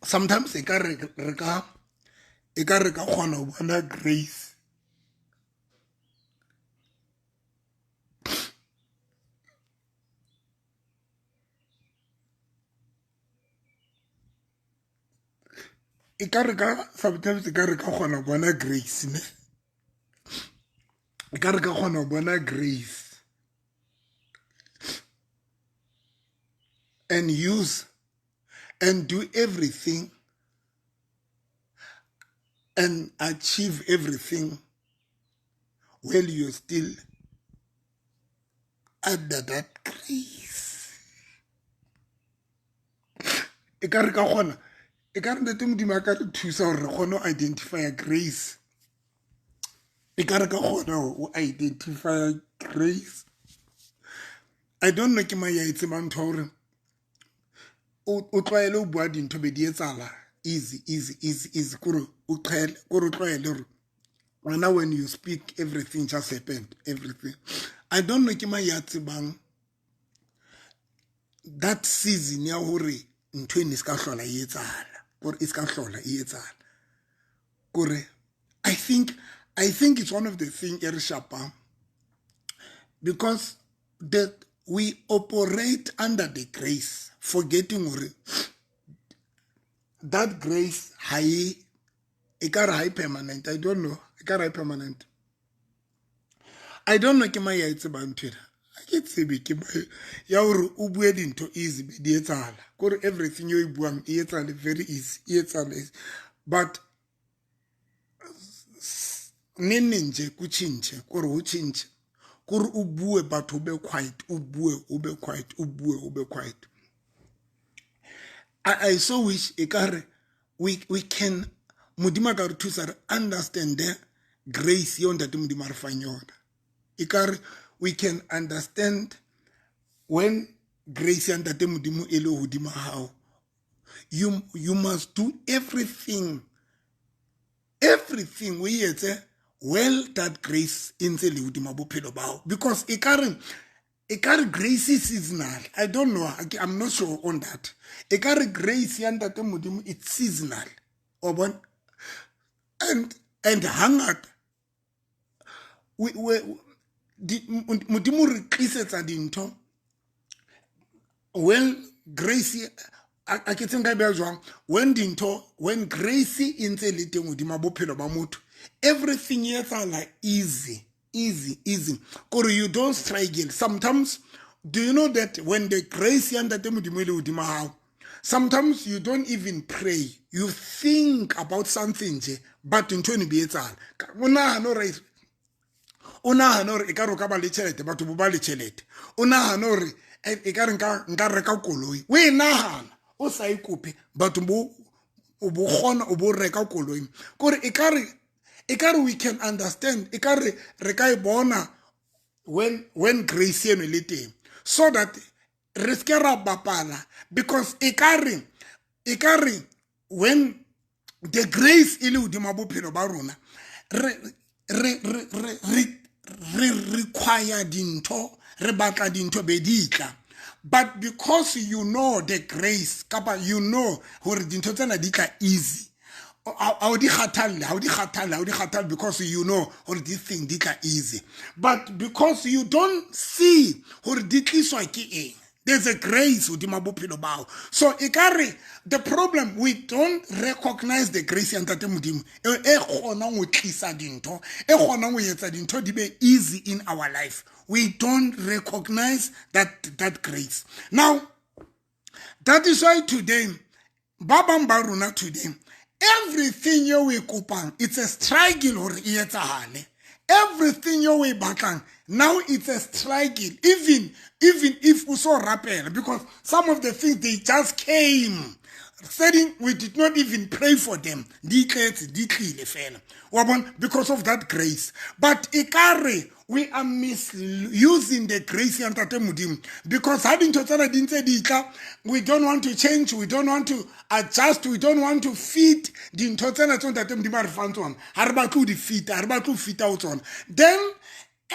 Sometimes e ka re ka kgona ho bona grace. Sometimes e ka re ka kgona ho bona grace, ne? E ka re ka kgona ho bona grace and use and do everything and achieve everything while you're still under that grace. E ka re ka kgona, e ka re Ntate Modimo a ka re thusa hore re kgone ho identify grace. E ka re ka kgona ho identify grace. I don't know ke mang ya e tsebang ntho ya hore o tlwaele ho bua dintho be di etsahala easy easy easy easy, kore o qhele, kore o tlwaele hore wena when you speak everything just happened, everything. I don't know ke mang ya tsebang that season ya hore ntho ene e ska hlola e etsahala, kore e ska hlola e etsahala. Kore I think it's one of the thing e re shapang, because that we operate under the grace, forgetting hore that grace ha e ekare ha e permanent. I don't know, ekare ha e permanent. I don't know ke mang ya e tsebang ntho ena. Ha ke tsebe ke mang ya hore o bue dintho easy be di etsahala, kore everything eo e buang e etsahale very easy, e etsahale easy. But neng neng nje ku tjhentjhe, kore ho tjhentjhe, kore o bue batho o be quiet, o bue o be quiet, o bue o be quiet. I so wish ekare we can, Modimo a ka re thusa re understand the grace eo Ntate Modimo a re fang yona. Ekare we can understand when grace ya Ntate Modimo e le hodima hao. You must do everything, everything o etse well that grace e ntse le hodima bophelo ba hao, because ekare grace is seasonal. I don't know, I'm not sure on that. Ekare grace ya Ntate Modimo it's seasonal. O bona? And hangata we Modimo re tlisetsa dintho well grace a ke tseng ka beha jwang, when dintho, when grace e ntse le teng hodima bophelo ba motho, everything e etsahala easy easy easy, kore you don't struggle. Sometimes, do you know that when the grace ya Ntate Modimo e le hodima hao, sometimes you don't even pray, you think about something nje, but ntho eno be etsahala. O nahana hore o nahana hore ekare o ka ba le tjhelete, batho bo ba le tjhelete. O nahana hore ekare nka reka koloi, o e nahana, o sa e kope batho bo o bo kgona o bo reka koloi. Kore ekare we can understand, ekare re ka e bona when grace eno e le teng, so that re seke ra bapala, because ekare when the grace e le hodima bophelo ba rona, re require dintho, re batla dintho be di tla. But because you know the grace, kapa you know hore dintho tsena di tla easy, ha o di kgathalle because you know hore this thing di tla easy. But because you don't see hore di tliswa ke eng, there's a grace hodima bophelo bao. So ekare the problem, we don't recognize the grace ya Ntate Modimo e kgonang ho tlisa dintho, e kgonang ho etsa dintho di be easy in our life. We don't recognize that grace. Now, that is why today, ba bang ba rona today, everything you we kopang, it's a struggle hore e etsahale. Everything you we batlang, now it's a struggle. Even if we so rapela, because some of the things, they just came. Saying we did not even pray for them. Di tletse, di tlile fela. Wa bona, because of that grace. But ekare we are misusing the grace ya Ntate Modimo, because ha dintho tsena di ntse di tla, we don't want to change, we don't want to adjust, we don't want to fit dintho tsena tse Ntate Modimo a re fang tsona. Ha re batle ho di fita, ha re batle ho fita ho tsona. Then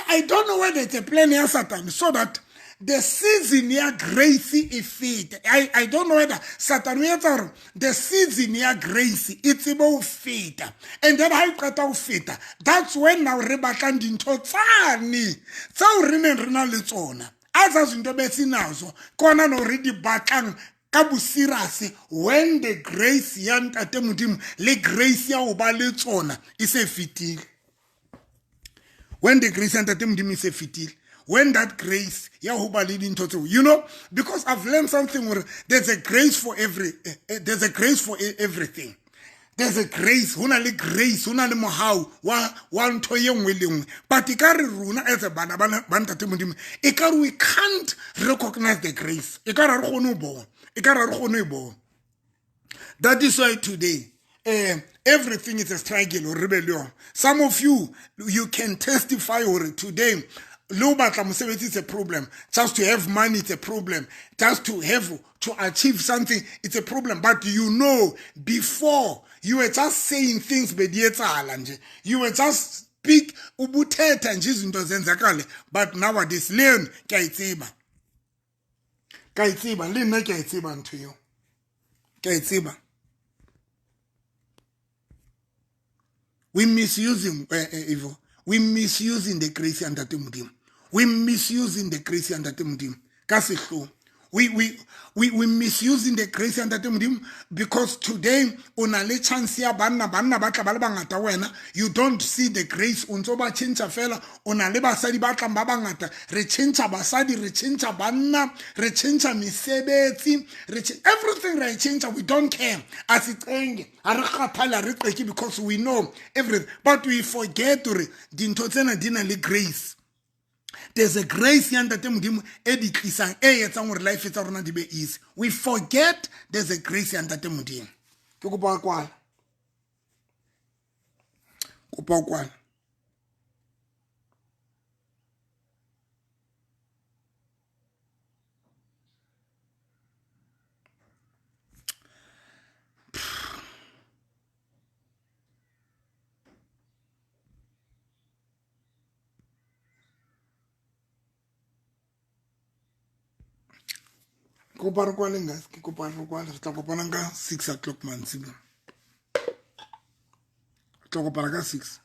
I don't know whether it's a plan ya Satan so that the season ya grace e fete. I don't know whether Satan o etsa hore the season ya grace e tsebe ho feta. And then ha e qeta ho feta, that's when now re batlang dintho tsane tseo re neng re na le tsona. A tsa zinto besinazo, kona no re di batlang ka bosirase when the grace ya Ntate Modimo le grace ya ho ba le tsona e se fetile. When the grace ya Ntate Modimo e se fetile, when that grace ya ho ba le dintho tseo, you know, because I've learned something where there's a grace for every, there's a grace for everything. There's a grace, ho na le grace, ho na le mohau wa ntho e nngwe le nngwe. But ekare rona as a bana ba Ntate Modimo, ekare we can't recognize the grace. Ekare ha re kgone ho bona. Ekare ha re kgone ho bona. That is why today, everything is a struggle or rebellion. Some of you, you can testify or today, lo batla mosebetsi is a problem. Just to have money is a problem. Just to have to achieve something, it's a problem. But you know, before you were just saying things be di etsahala nje. You were just speak ubuthetha nje izinto zenzakale. But nowadays, le yona ke a e tseba. Ke a e tseba, le nna ke a e tseba ntho eo. Ke a e tseba. We misusing evil. We misusing the grace ya Ntate Modimo. We misusing the grace ya Ntate Modimo. Ka sehloho. We misusing the grace ya Ntate Modimo, because today o na le chance ya banna ba tla ba le bangata wena. You don't see the grace, o ntso ba tjhentjha fela. O na le basadi ba tlang ba bangata. Re tjhentjha basadi, re tjhentjha banna, re tjhentjha mesebetsi, re everything re tjhentjha. We don't care. A se tsenge, ha re kgathale, ha re qeke, because we know everything. But we forget hore dintho tsena di na le grace. There's a grace ya Ntate Modimo e di tlisang, e etsang hore life tsa rona di be easy. We forget there's a grace ya Ntate Modimo. Ke kopa kwala. Kopa kwala. Kopa re kwaleng, guys. Ke kopa re kwale. Re tla kopana ka 6 o'clock mantsiboya. Re tla kopana ka 6.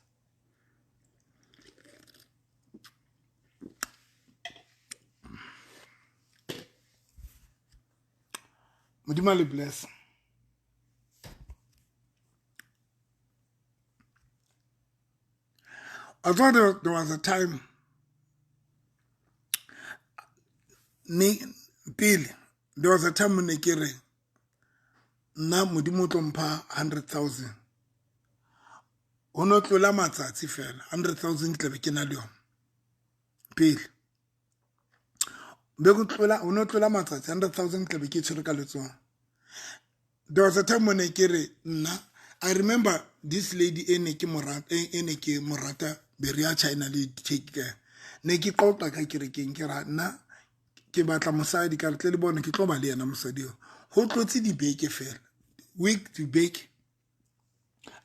Modimo a le bless. I thought there was a time ne pele, there was a time ne ke re nna Modimo o tlo mpha 100,000. Ho no tlola matsatsi fela, 100,000 ke tla be ke na le yona. Pele. Be go tlola, ho no tlola matsatsi, 100,000 ke tla be ke tshwere ka letsoho. There was a time when ke re nna, I remember this lady e ne ke morata, e ne ke morata be re ya China le take care. Ne ke qoqa ka kerekeng ke ra nna ke batla mosadi ka re tle le bone ke tlo ba le yena mosadi eo. Ho tlotse dibeke fela, week to beke.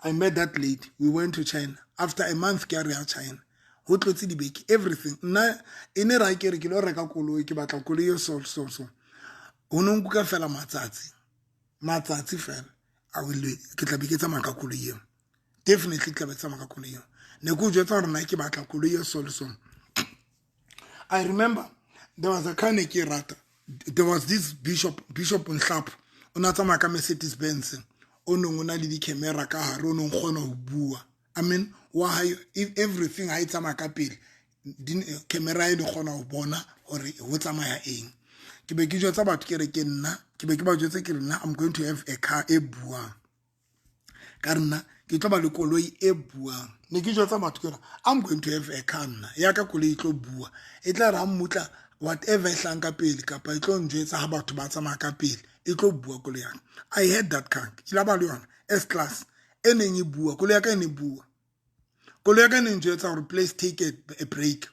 I met that lady. We went to China. After a month ke re ya China. Ho tlotse dibeke, everything. Nna e ne ra ke re ke lo reka koloi, ke batla koloi e so so so. Ho no nkuka fela matsatsi. Matsatsi fela. I will ke tla be ke tsamaya ka koloi eo. Definitely ke tla be ke tsamaya ka koloi eo. Ne ke o jwetsa hore nna ke batla koloi e so le so. I remember there was a car ne ke e rata. There was this bishop, Bishop Nhlapo. O na tsamaya ka Mercedes Benz. O nong o na le di-camera ka hare, o nong kgona ho bua. I mean, wa hae, everything ha e tsamaya ka pele, camera e ne kgona ho bona hore ho tsamaya eng. Ke be ke jwetsa batho ke re ke nna, ke be ke ba jwetsa ke re nna I'm going to have a car e buang. Ka re nna ke tlo ba le koloi e buang. Ne ke jwetsa batho ke re I'm going to have a car nna, ya ka koloi e tlo bua. E tla re ha mmutla whatever e hlang ka pele kapa e tlo njwetsa ha batho ba tsamaya ka pele, e tlo bua koloi ya ka. I had that car. Ke la ba le yona S class e neng e bua, koloi ya ka e ne bua. Koloi ya ka e ne njwetsa hore please take a break.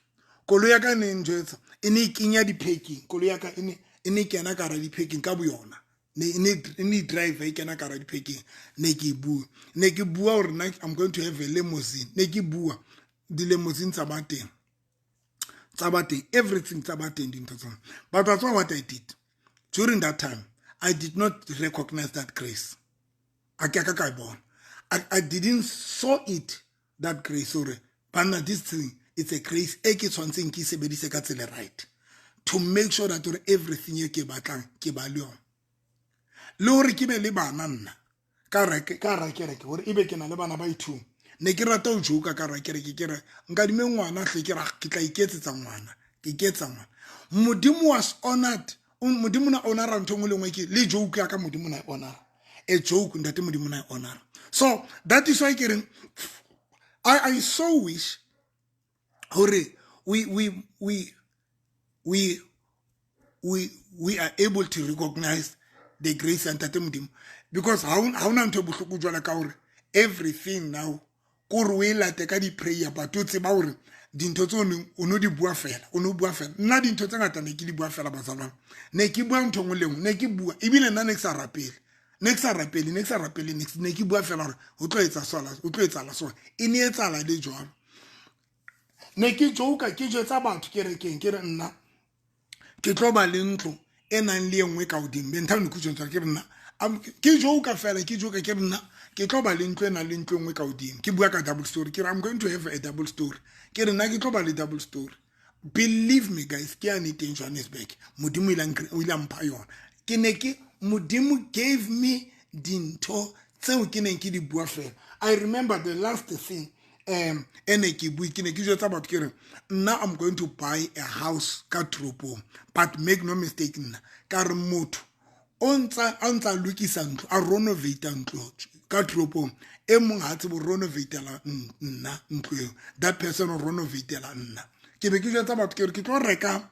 Koloi ya ka e ne njwetsa, e ne e kenya di-parking. Koloi ya ka e ne kena ka hara di-parking ka boyona. Ne e drive e kena ka hara di-parking. Ne ke bua. Ne ke bua hore nna I'm going to have a limousine. Ne ke bua di-limousine tsa ba teng. Tsa ba teng, everything tsa ba teng dintho tsona. But that's what I did. During that time, I did not recognize that grace. A ke ka ka e bona. I didn't saw it, that grace. Hore banna, this thing, it's a grace e ke tshwantseng ke sebedise ka tsela right. To make sure that hore everything e ke batlang ke ba le yona. Le hore ke be le bana nna ka ra kereke hore ebe ke na le bana ba i2. Ne ke rata ho joka ka ra kereke ke re nkadime ngwana hle ke ra ke tla iketsetsa ngwana, ke iketsa ngwana. Modimo was honored. Modimo na honora ntho nngwe le nngwe ke le joke ya ka, Modimo na honora. A joke ntate Modimo na honora. So that is why ke reng I so wish hore we are able to recognize the grace ya ntate Modimo, because ha ona ntho e bohloko jwalo ka hore everything now kore o e late ka di-prayer, but o tseba hore dintho tse o no di bua fela, o no bua fela. Nna dintho tse ngata ne ke di bua fela bazalwane, ne ke bua ntho nngwe le nngwe, ne ke bua ebile nna ne ke sa rapele, ne ke sa rapele, ne ke sa rapele, ne ke bua fela hore ho tlo etsa sola, ho tlo etsahala so, e ne etsahala le jwalo. Ne ke joka, ke jwetsa batho kerekeng ke re nna ke tlo ba le ntlo e nang le e nngwe ka hodimo. Be ntho ne ke jwetsa ke re nna ke joka fela, ke joka ke re nna ke tlo ba le ntlo e nang le ntlo e nngwe ka hodimo. Ke bua ka double story, ke re I'm going to have a double story. Ke re nna ke tlo ba le double story. Believe me guys, ke yane teng Johannesburg. Modimo o ile a mpha yona. Ke ne ke Modimo gave me dintho tseo ke neng ke di bua fela. I remember the last thing e ne ke bue, ke ne ke jwetsa batho ke re nna I'm going to buy a house ka toropong, but make no mistake nna ka re motho o ntsa a ntsa lokisa ntlo, a renovate ntlo ka toropong, e mong ha tsebe renovatela nna ntlo eo, that person o renovatela nna. Ke be ke jwetsa batho ke re ke tlo reka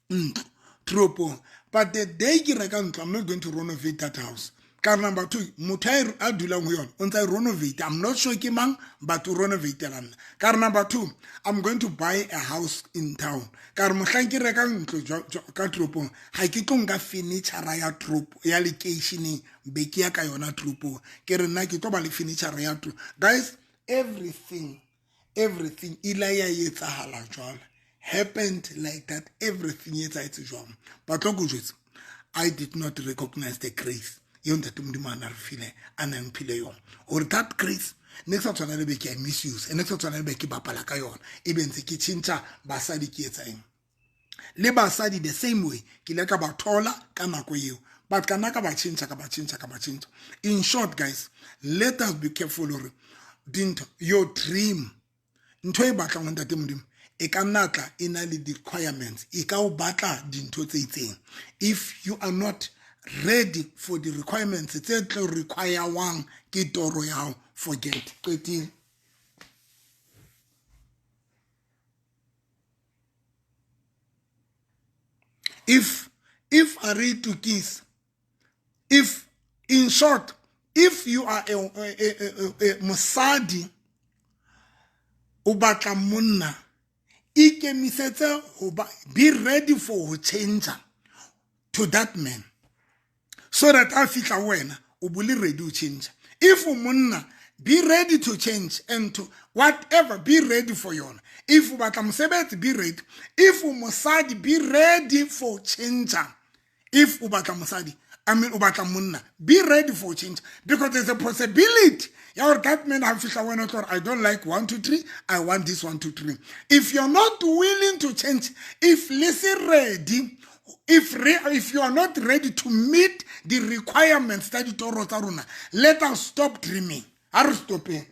ntlo toropong, but the day ke reka ntlo, I'm not going to renovate that house. Ka number 2, motho a dulang ho yona o ntsa renovate, I'm not sure ke mang, but o renovatela nna. Ka number 2, I'm going to buy a house in town. Ka re mohlang ke reka ntlo ka toropong, ha ke tlo nka furniture ya toropo ya lekeisheneng be ke ya ka yona toropong. Ke re nna ke tlo ba le furniture ya toropo. Guys, everything ila ya etsahala jwalo. Happened like that, everything etsahetse jwang. But tlo go jwetsa, I did not recognize the grace eo ntate Modimo a na re file, a na mphile yona. Hore that grace ne ke sa tshwana le be ke a misuse, ne ke sa tshwana le be ke bapala ka yona, e be ntse ke tjhentjha basadi ke etsa eng. Le basadi the same way, ke ile ka ba thola ka nako eo, but ka nna ka ba tjhentjha, ka ba tjhentjha, ka ba tjhentjha. In short guys, let us be careful hore dintho, your dream, ntho e batlang ho ntate Modimo e ka nna tla e na le requirements, e ka o batla dintho tse itseng. If you are not ready for the requirements tse tlo requirewang ke toro ya hao, forget. Qetile. If a re itukisa, if short, if you are a mosadi, o batla monna, ikemisetse ho ba, be ready for ho change to that man, so that a fihla ho wena o bo le ready ho change. If o monna, be ready to change and to whatever, be ready for yona. If o batla mosebetsi, be ready. If o mosadi, be ready for change. If o batla mosadi, I mean o batla monna, be ready for change, because there's a possibility ya gore that man ha fihla wena o tlo re, I don't like 1 2 3, I want this 1 2 3. If you're not willing to change, if le se ready, if you are not ready to meet the requirements tsa ditoro tsa rona, let us stop dreaming. Ha re stopeng.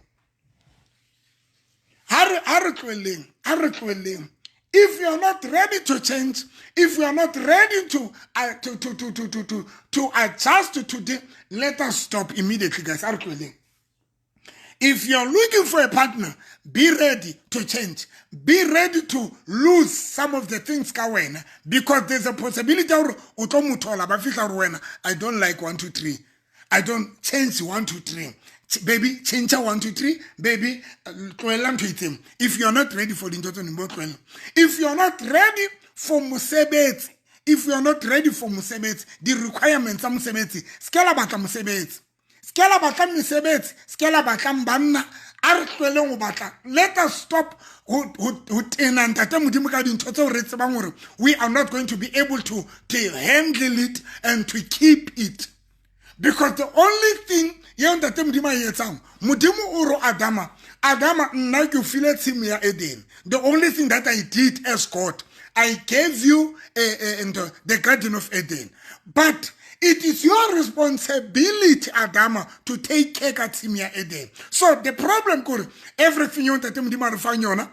Ha re tlohelleng, ha re tlohelleng. If you are not ready to change, if you are not ready to adjust to the, let us stop immediately, guys. Ha re tlohelleng. If you are looking for a partner, be ready to change. Be ready to lose some of the things ka wena, because there's a possibility hore o tlo mo thola ba fihla hore wena, I don't like 1 2 3. I don't change 1 2 3. Baby, change 1 2 3. Baby, tlohella ntho e itseng. If you are not ready for dintho tseno, bo tlohella. If you are not ready for mosebetsi, if you are not ready for mosebetsi, the requirements tsa mosebetsi, se ke la batla mosebetsi. Se ke la batla mesebetsi, se ke la batlang banna. A re tlohelleng ho batla. Let us stop ho tena ntate Modimo ka dintho tseo re tsebang hore we are not going to be able to handle it and to keep it. Because the only thing eo ntate Modimo a e etsang, Modimo o re Adama, Adama, nna ke o file tshimo ya Eden. The only thing that I did as God, I gave you the Garden of Eden. But it is your responsibility, Adama, to take care ka tshimo ya Eden. So the problem kore everything eo ntate Modimo a re fang yona,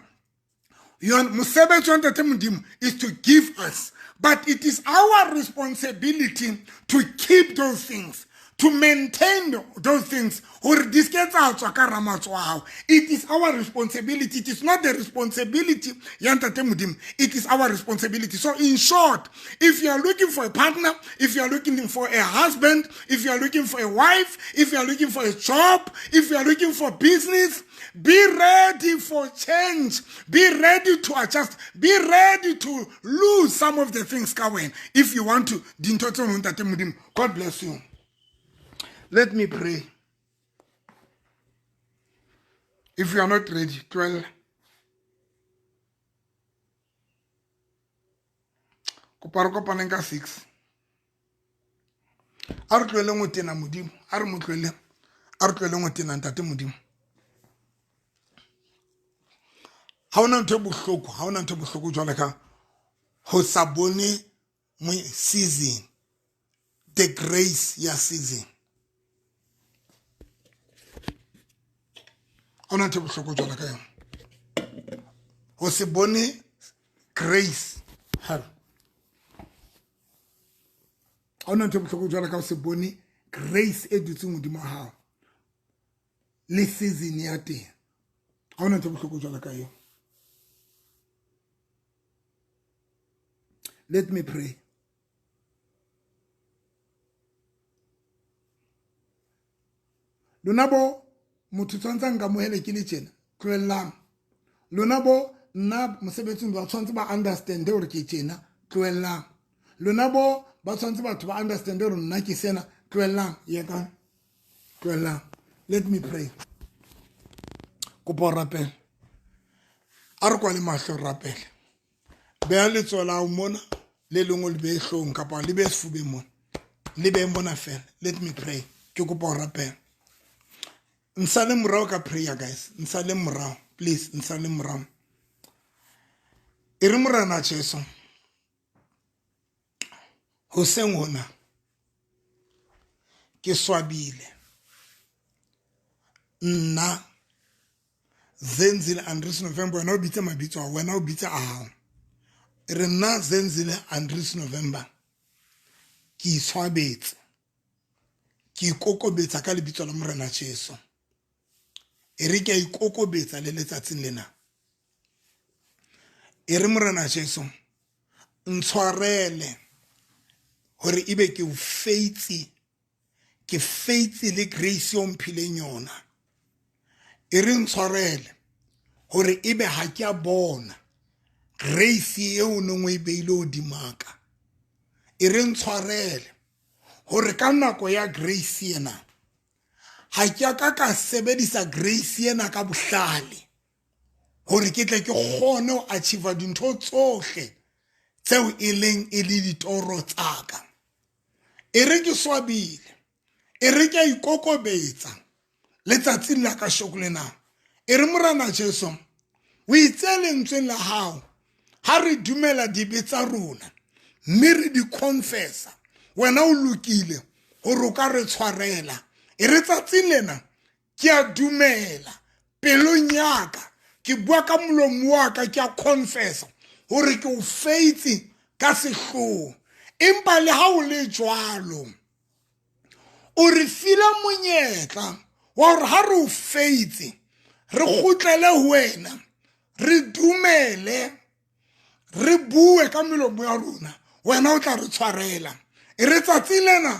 yona mosebetsi wa ntate Modimo is to give us. But it is our responsibility to keep those things, to maintain those things, hore di ske tsa tswa ka hara matsoho a hao. It is our responsibility. It is not the responsibility ya ntate Modimo. It is our responsibility. So in short, if you are looking for a partner, if you are looking for a husband, if you are looking for a wife, if you are looking for a job, if you are looking for business, be ready for change. Be ready to adjust. Be ready to lose some of the things ka wena if you want to. Dintho tseo ntate Modimo. God bless you. Let me pray. If you are not ready, tlohella. Kopa re kopaneng ka 6. A re tlohelleng ho tena Modimo. A re mo tlohelleng. A re tlohelleng ho tena ntate Modimo. Ha hona ntho e bohloko, ha hona ntho e bohloko jwalo ka ho sa bone season, the grace ya season. Ha hona ntho e bohloko jwalo ka yona. Ho se bone grace. Ha hona ntho e bohloko jwalo ka ho se bone grace e dutseng hodimo ha hao le season ya teng. Ha hona ntho e bohloko jwalo ka yona. Let me pray. Lona bo motho tshwantse a nkamohele ke le tjena, tlohellang. Lona bo nna mosebetsing ba tshwantse ba understand hore ke tjena, tlohellang. Lona bo ba tshwantse batho ba understand hore nna ke sena, tlohellang. Yekang, tlohellang. Let me pray. Kopa o rapele. A re kwale mahlo re rapele. Beha letsoho la hao mona, le lengwe le behe hloohong kapa le behe sefubeng mona. Le behe mona fela. Let me pray. Ke kopa o rapele. Nsale morao ka prayer, guys. Nsale morao. Please, nsale morao. E re Morena Jesu, hoseng hona ke swabile. Nna Zenzile Andries November, wena o bitse mabitso a, wena o bitse a hao. E re nna Zenzile Andries November, ke itshwabetse, ke ikokobetsa ka lebitso la Morena Jesu. E re ke a ikokobetsa le letsatsing lena. E re Morena Jesu, ntshwarele hore ebe ke o feitse, Ke faith le grace o mphileng yona. E re ntshwarele hore ebe ha ke a bona grace eo neng o e beile hodima ka. E re ntshwarele hore ka nako ya grace ena ha ke a ka ka sebedisa grace ena ka bohlale hore ke tle ke kgone ho achieve dintho tsohle tseo e leng e le ditoro tsa ka. E re ke swabile, e re ke a ikokobetsa letsatsing la kasheko lena. E re Morena Jesu, o itse lentsweng la hao ha re dumela dibe tsa rona mme re di confessa, wena o lokile hore o ka re tshwarela. E re tsatsing lena ke a dumela pelong ya ka, ke bua ka molomo wa ka, ke a confessa hore ke o faitse ka sehloho. Empa le ha o le jwalo, o re file monyetla wa hore ha re o faitse re kgutlele ho wena, re dumele, re bue ka melomo ya rona, wena o tla re tshwarela. E re tsatsi lena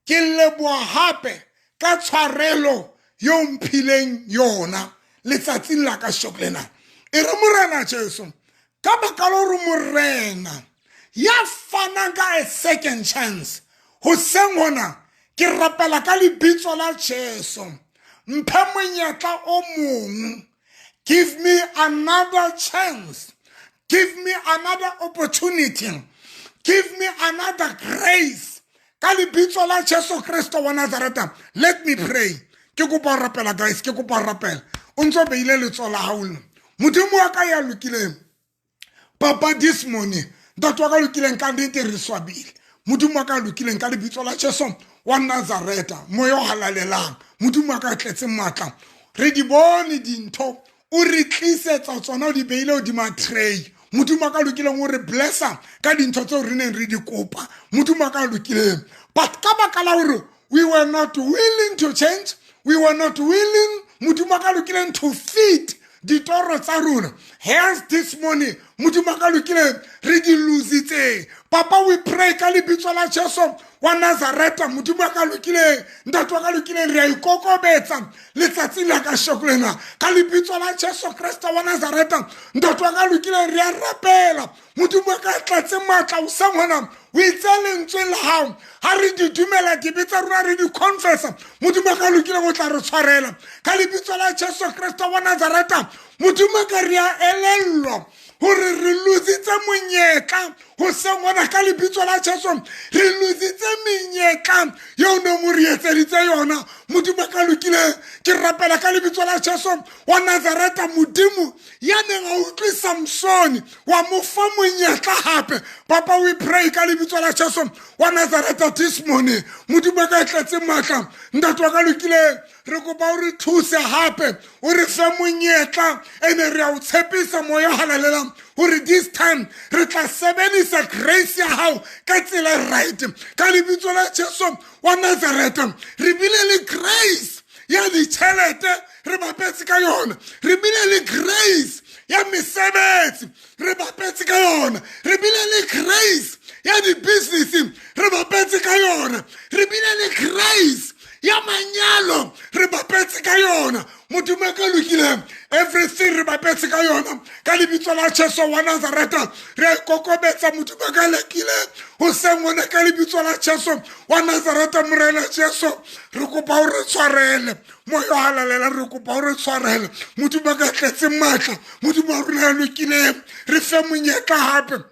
ke leboha hape ka tshwarelo eo mphileng yona letsatsing la kasheko lena. E re Morena Jesu, ka baka la hore Morena ya fanang ka a second chance hoseng hona, ke rapela ka lebitso la Jesu, mphe monyetla o mong. Give me another chance. Give me another opportunity. Give me another grace. Ka lebitso la Jesu Kristo wa Nazareta. Let me pray. Ke kopa ho rapela guys, ke kopa ho rapela. O ntso beile letsoho la hao le. Modimo wa ka ya lokileng. Papa this morning, ntate wa ka lokileng ka nnete re swabile. Modimo wa ka lokileng ka lebitso la Jesu wa Nazareta, moya o halalelang. Modimo wa ka tletse matla. Re di bone dintho o re tlisetsa tsona, o di beile hodima tray. Modimo wa ka lokileng o re blessa ka dintho tseo re neng re di kopa. Modimo wa ka lokileng, but ka baka la hore we were not willing to change, we were not willing, Modimo wa ka lokileng, to fit ditoro tsa rona. Hence this morning, Modimo wa ka lokileng, re di lositseng. Papa, we pray ka lebitso la Jesu wa Nazareta. Modimo wa ka lokileng, ntate wa ka lokileng, re a ikokobetsa letsatsing la kasheko lena ka lebitso la Jesu Kriste wa Nazareta. Ntate wa ka lokileng, re a rapela. Modimo wa ka tlatse matla hoseng hona, o itse lentsweng la hao ha re di dumela dibe tsa rona, re di confessa, Modimo wa ka lokileng o tla re tshwarela ka lebitso la Jesu Kriste wa Nazareta. Modimo ka re a elellwa hore re lositse monyetla hoseng hona ka lebitso la Jesu. Re lositse menyetla eo neng o re etseditse yona. Modimo ka lokileng, ke rapela ka lebitso la Jesu wa Nazareta. Modimo ya neng a utlwe Samsone wa mo fa monyetla hape, Papa, we pray ka lebitso la Jesu wa Nazareta this morning. Modimo ka tletse matla, ntate wa ka lokileng, re kopa o re thuse hape, o re fe monyetla. Ene re a o tshepisa, moya o halalelang, hore this time re tla sebedisa grace ya hao ka tsela right ka lebitso la Jesu wa Nazareta. Re bile le grace ya ditjhelete, re bapetse ka yona. Re bile le grace ya mesebetsi, re bapetse ka yona. Re bile le grace ya di-business, re bapetse ka yona. Re bile le grace ya manyalo, re bapetse ka yona. Modimo ka lokileng, everything re bapetse ka yona ka lebitso la Jesu wa Nazareta. Re a ikokobetsa, Modimo ka lokileng, hoseng hona ka lebitso la Jesu wa Nazareta. Morena Jesu, re kopa o re tshwarele. Moya o halalela, re kopa o re tshwarele. Modimo ka tletse matla, Modimo wa rona ya lokileng, re fe monyetla hape,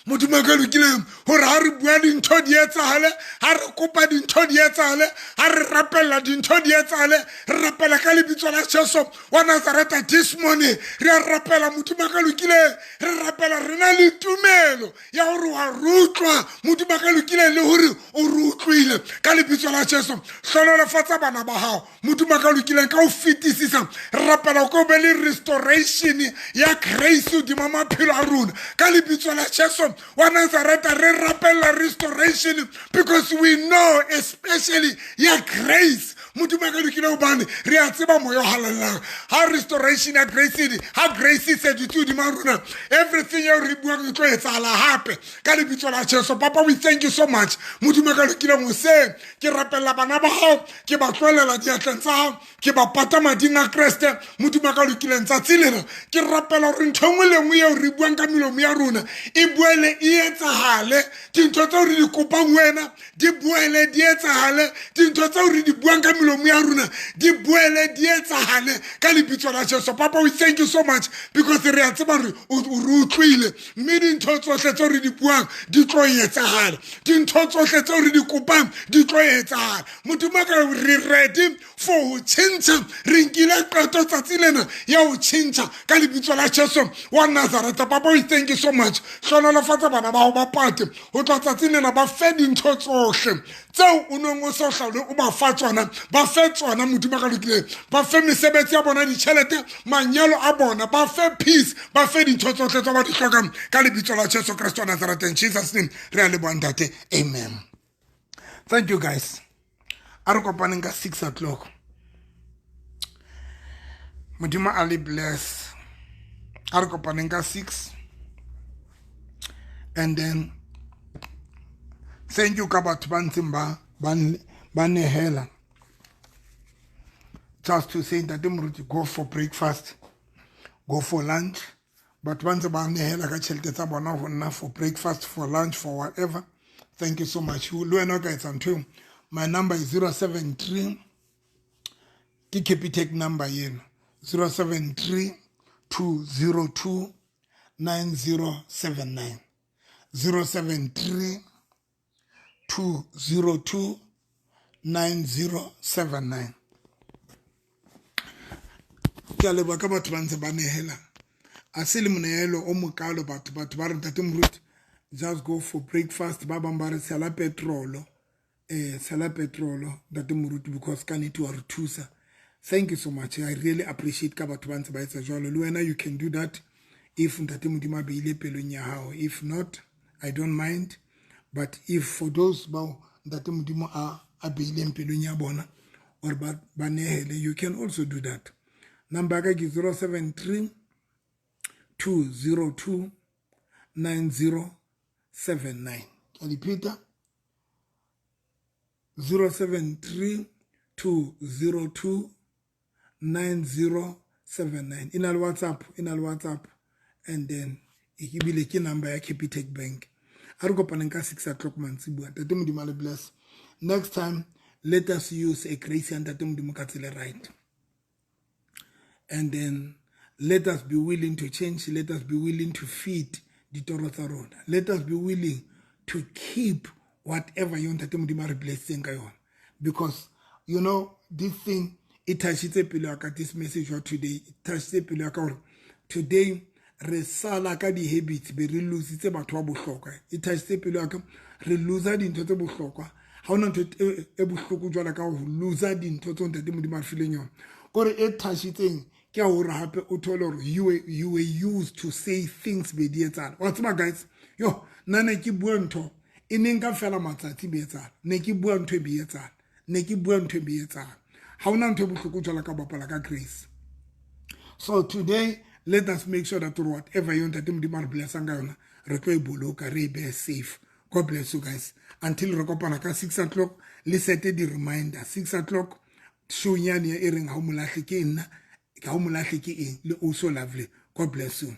Modimo ka lokileng, hore ha re bua dintho di etsahale, ha re kopa dintho di etsahale, ha re rapella dintho di etsahale. Re rapela ka lebitso la Jesu wa Nazareta this morning. Re a rapela, Modimo ka lokileng, re rapela re na le tumelo ya hore wa re utlwa, Modimo ka lokileng, le hore o re utlwile ka lebitso la Jesu. Hlonolofatsa bana ba hao, Modimo ka lokileng, ka ho fetisisa. Re rapela ko be le restoration ya grace hodima maphelo a rona ka lebitso la Jesu wa Nazareta. Re rapella restoration because we know, especially ya grace. Modimo a ka lokile, gobane re a tseba moya o halalelang ga restoration ya grace, ga grace e se dutse hodima rona, everything eo re buang e tlo etsagala gape ka lebitso la Jesu. Papa, we thank you so much. Modimo a ka lokileng, goseng ke rapelela bana ba gago, ke ba tloelela diatleng tsa gago, ke ba pata mading a Kreste. Modimo a ka lokileng, tsatsi lena ke rapela gore ntho engwe le nngwe eo re buang ka melomo ya rona e boele e etsagale. Dintho tseo re di kopang wena di boele di etsagale. Dintho tseo re di buang ka melomo ya rona di boele di etsagale ka lebitso la Jesu. Papa, we thank you so much because re a tseba gore o re utlwile, mme dintho tsotlhe tseo re di buang di tlo etsagala, dintho tsotlhe tseo re di kopang di tlo etsagala. Modimo ka, re ready for ho tšhentšha. Re nkile qeto tsatsi lena ya ho tšhentšha ka lebitso la Jesu wa Nazareta. Papa, we thank you so much. Hlonolofatsa bana ba go ba pate go tloa tsatsing lena, ba fe dintho tsohle tseo o neng o sa hlaole o ba fa tsona, ba fe tsona. Modimo ka lokileng, ba fe mesebetsi ya bona, ditšhelete, manyalo a bona, ba fe peace, ba fe dintho tsohle tsa ba di hlokang ka lebitso la Jesu Kreste wa Nazareta. In Jesus name re a leboha, ntate. Amen. Thank you, guys. A re kopaneng ka 6 o'clock. Modimo a le bless. A re kopaneng ka 6. And then thank you ka batho ba ntseng ba nehela, just to say, "Ntate Moruti, go for breakfast, go for lunch." Batho ba ntse ba nehela ka tšhelete tsa bona go nna for breakfast, for lunch, for whatever. Thank you so much. Le wena o ka etsa ntho eo. My number is 073, ke Capitec number eno, 073 202 9079, 073 202 9079. Ke a leboha ka batho ba ntse ba nehela, a se le monehelo o mokalo. Batho ba re, "Ntate Moruti, just go for breakfast." Ba bang ba re, "Tshela petrolo, tshela petrolo, ntate Moruti, because ka nnete wa re thusa." Thank you so much. I really appreciate ka batho ba ntse ba etsa jwalo. Le wena you can do that if ntate Modimo a beile pelong ya hao. If not, I don't mind, but if for those bao ntate Modimo a beileng pelong ya bona or ba nehele, you can also do that. Number ya ka ke 073 202 9079. Ke a dipheta, 073 202 9079. E na le WhatsApp, e na le WhatsApp, and then ebile ke number ya Capitec Bank. A re kopaneng ka 6 o'clock mantsibuya. Ntate Modimo a le bless. Next time, let us use a grace ya ntate Modimo ka tsela right, and then let us be willing to change. Let us be willing to feed ditoro tsa rona. Let us be willing to keep whatever yo ntate Modimo a re blesseng ka yona, because you know this thing e touchitse pelo ya ka. This message wa today e touchitse pelo ya ka, gore today re sala ka di-habits be re lositse batho ba bohlokwa. E touchitse pelo ya ka. Re losa dintho tse bohlokwa. Ha hona ntho e bohloko jwalo ka ho losa dintho tseo ntate Modimo a re fileng yona. Kore e touchitseng ke ya hore hape o thole hore you were used to say things be di etsahala. Wa tseba, guys, yo nna ne ke bua ntho e neng ka fela matsatsi be etsahala, ne ke bua ntho e be etsahala, ne ke bua ntho e be etsahala. Ha hona ntho e bohloko jwalo ka bapala ka grace. So today, let us make sure that whatever yo ntate Modimo a re blessang ka yona, re tlo e boloka, re e behe safe. God bless you guys until re kopana ka 6 o'clock. Le sete di-reminder, 6 o'clock, show nyane e reng ha o molahle ke nna, ha o molahle ke eng, le also lovely. God bless you.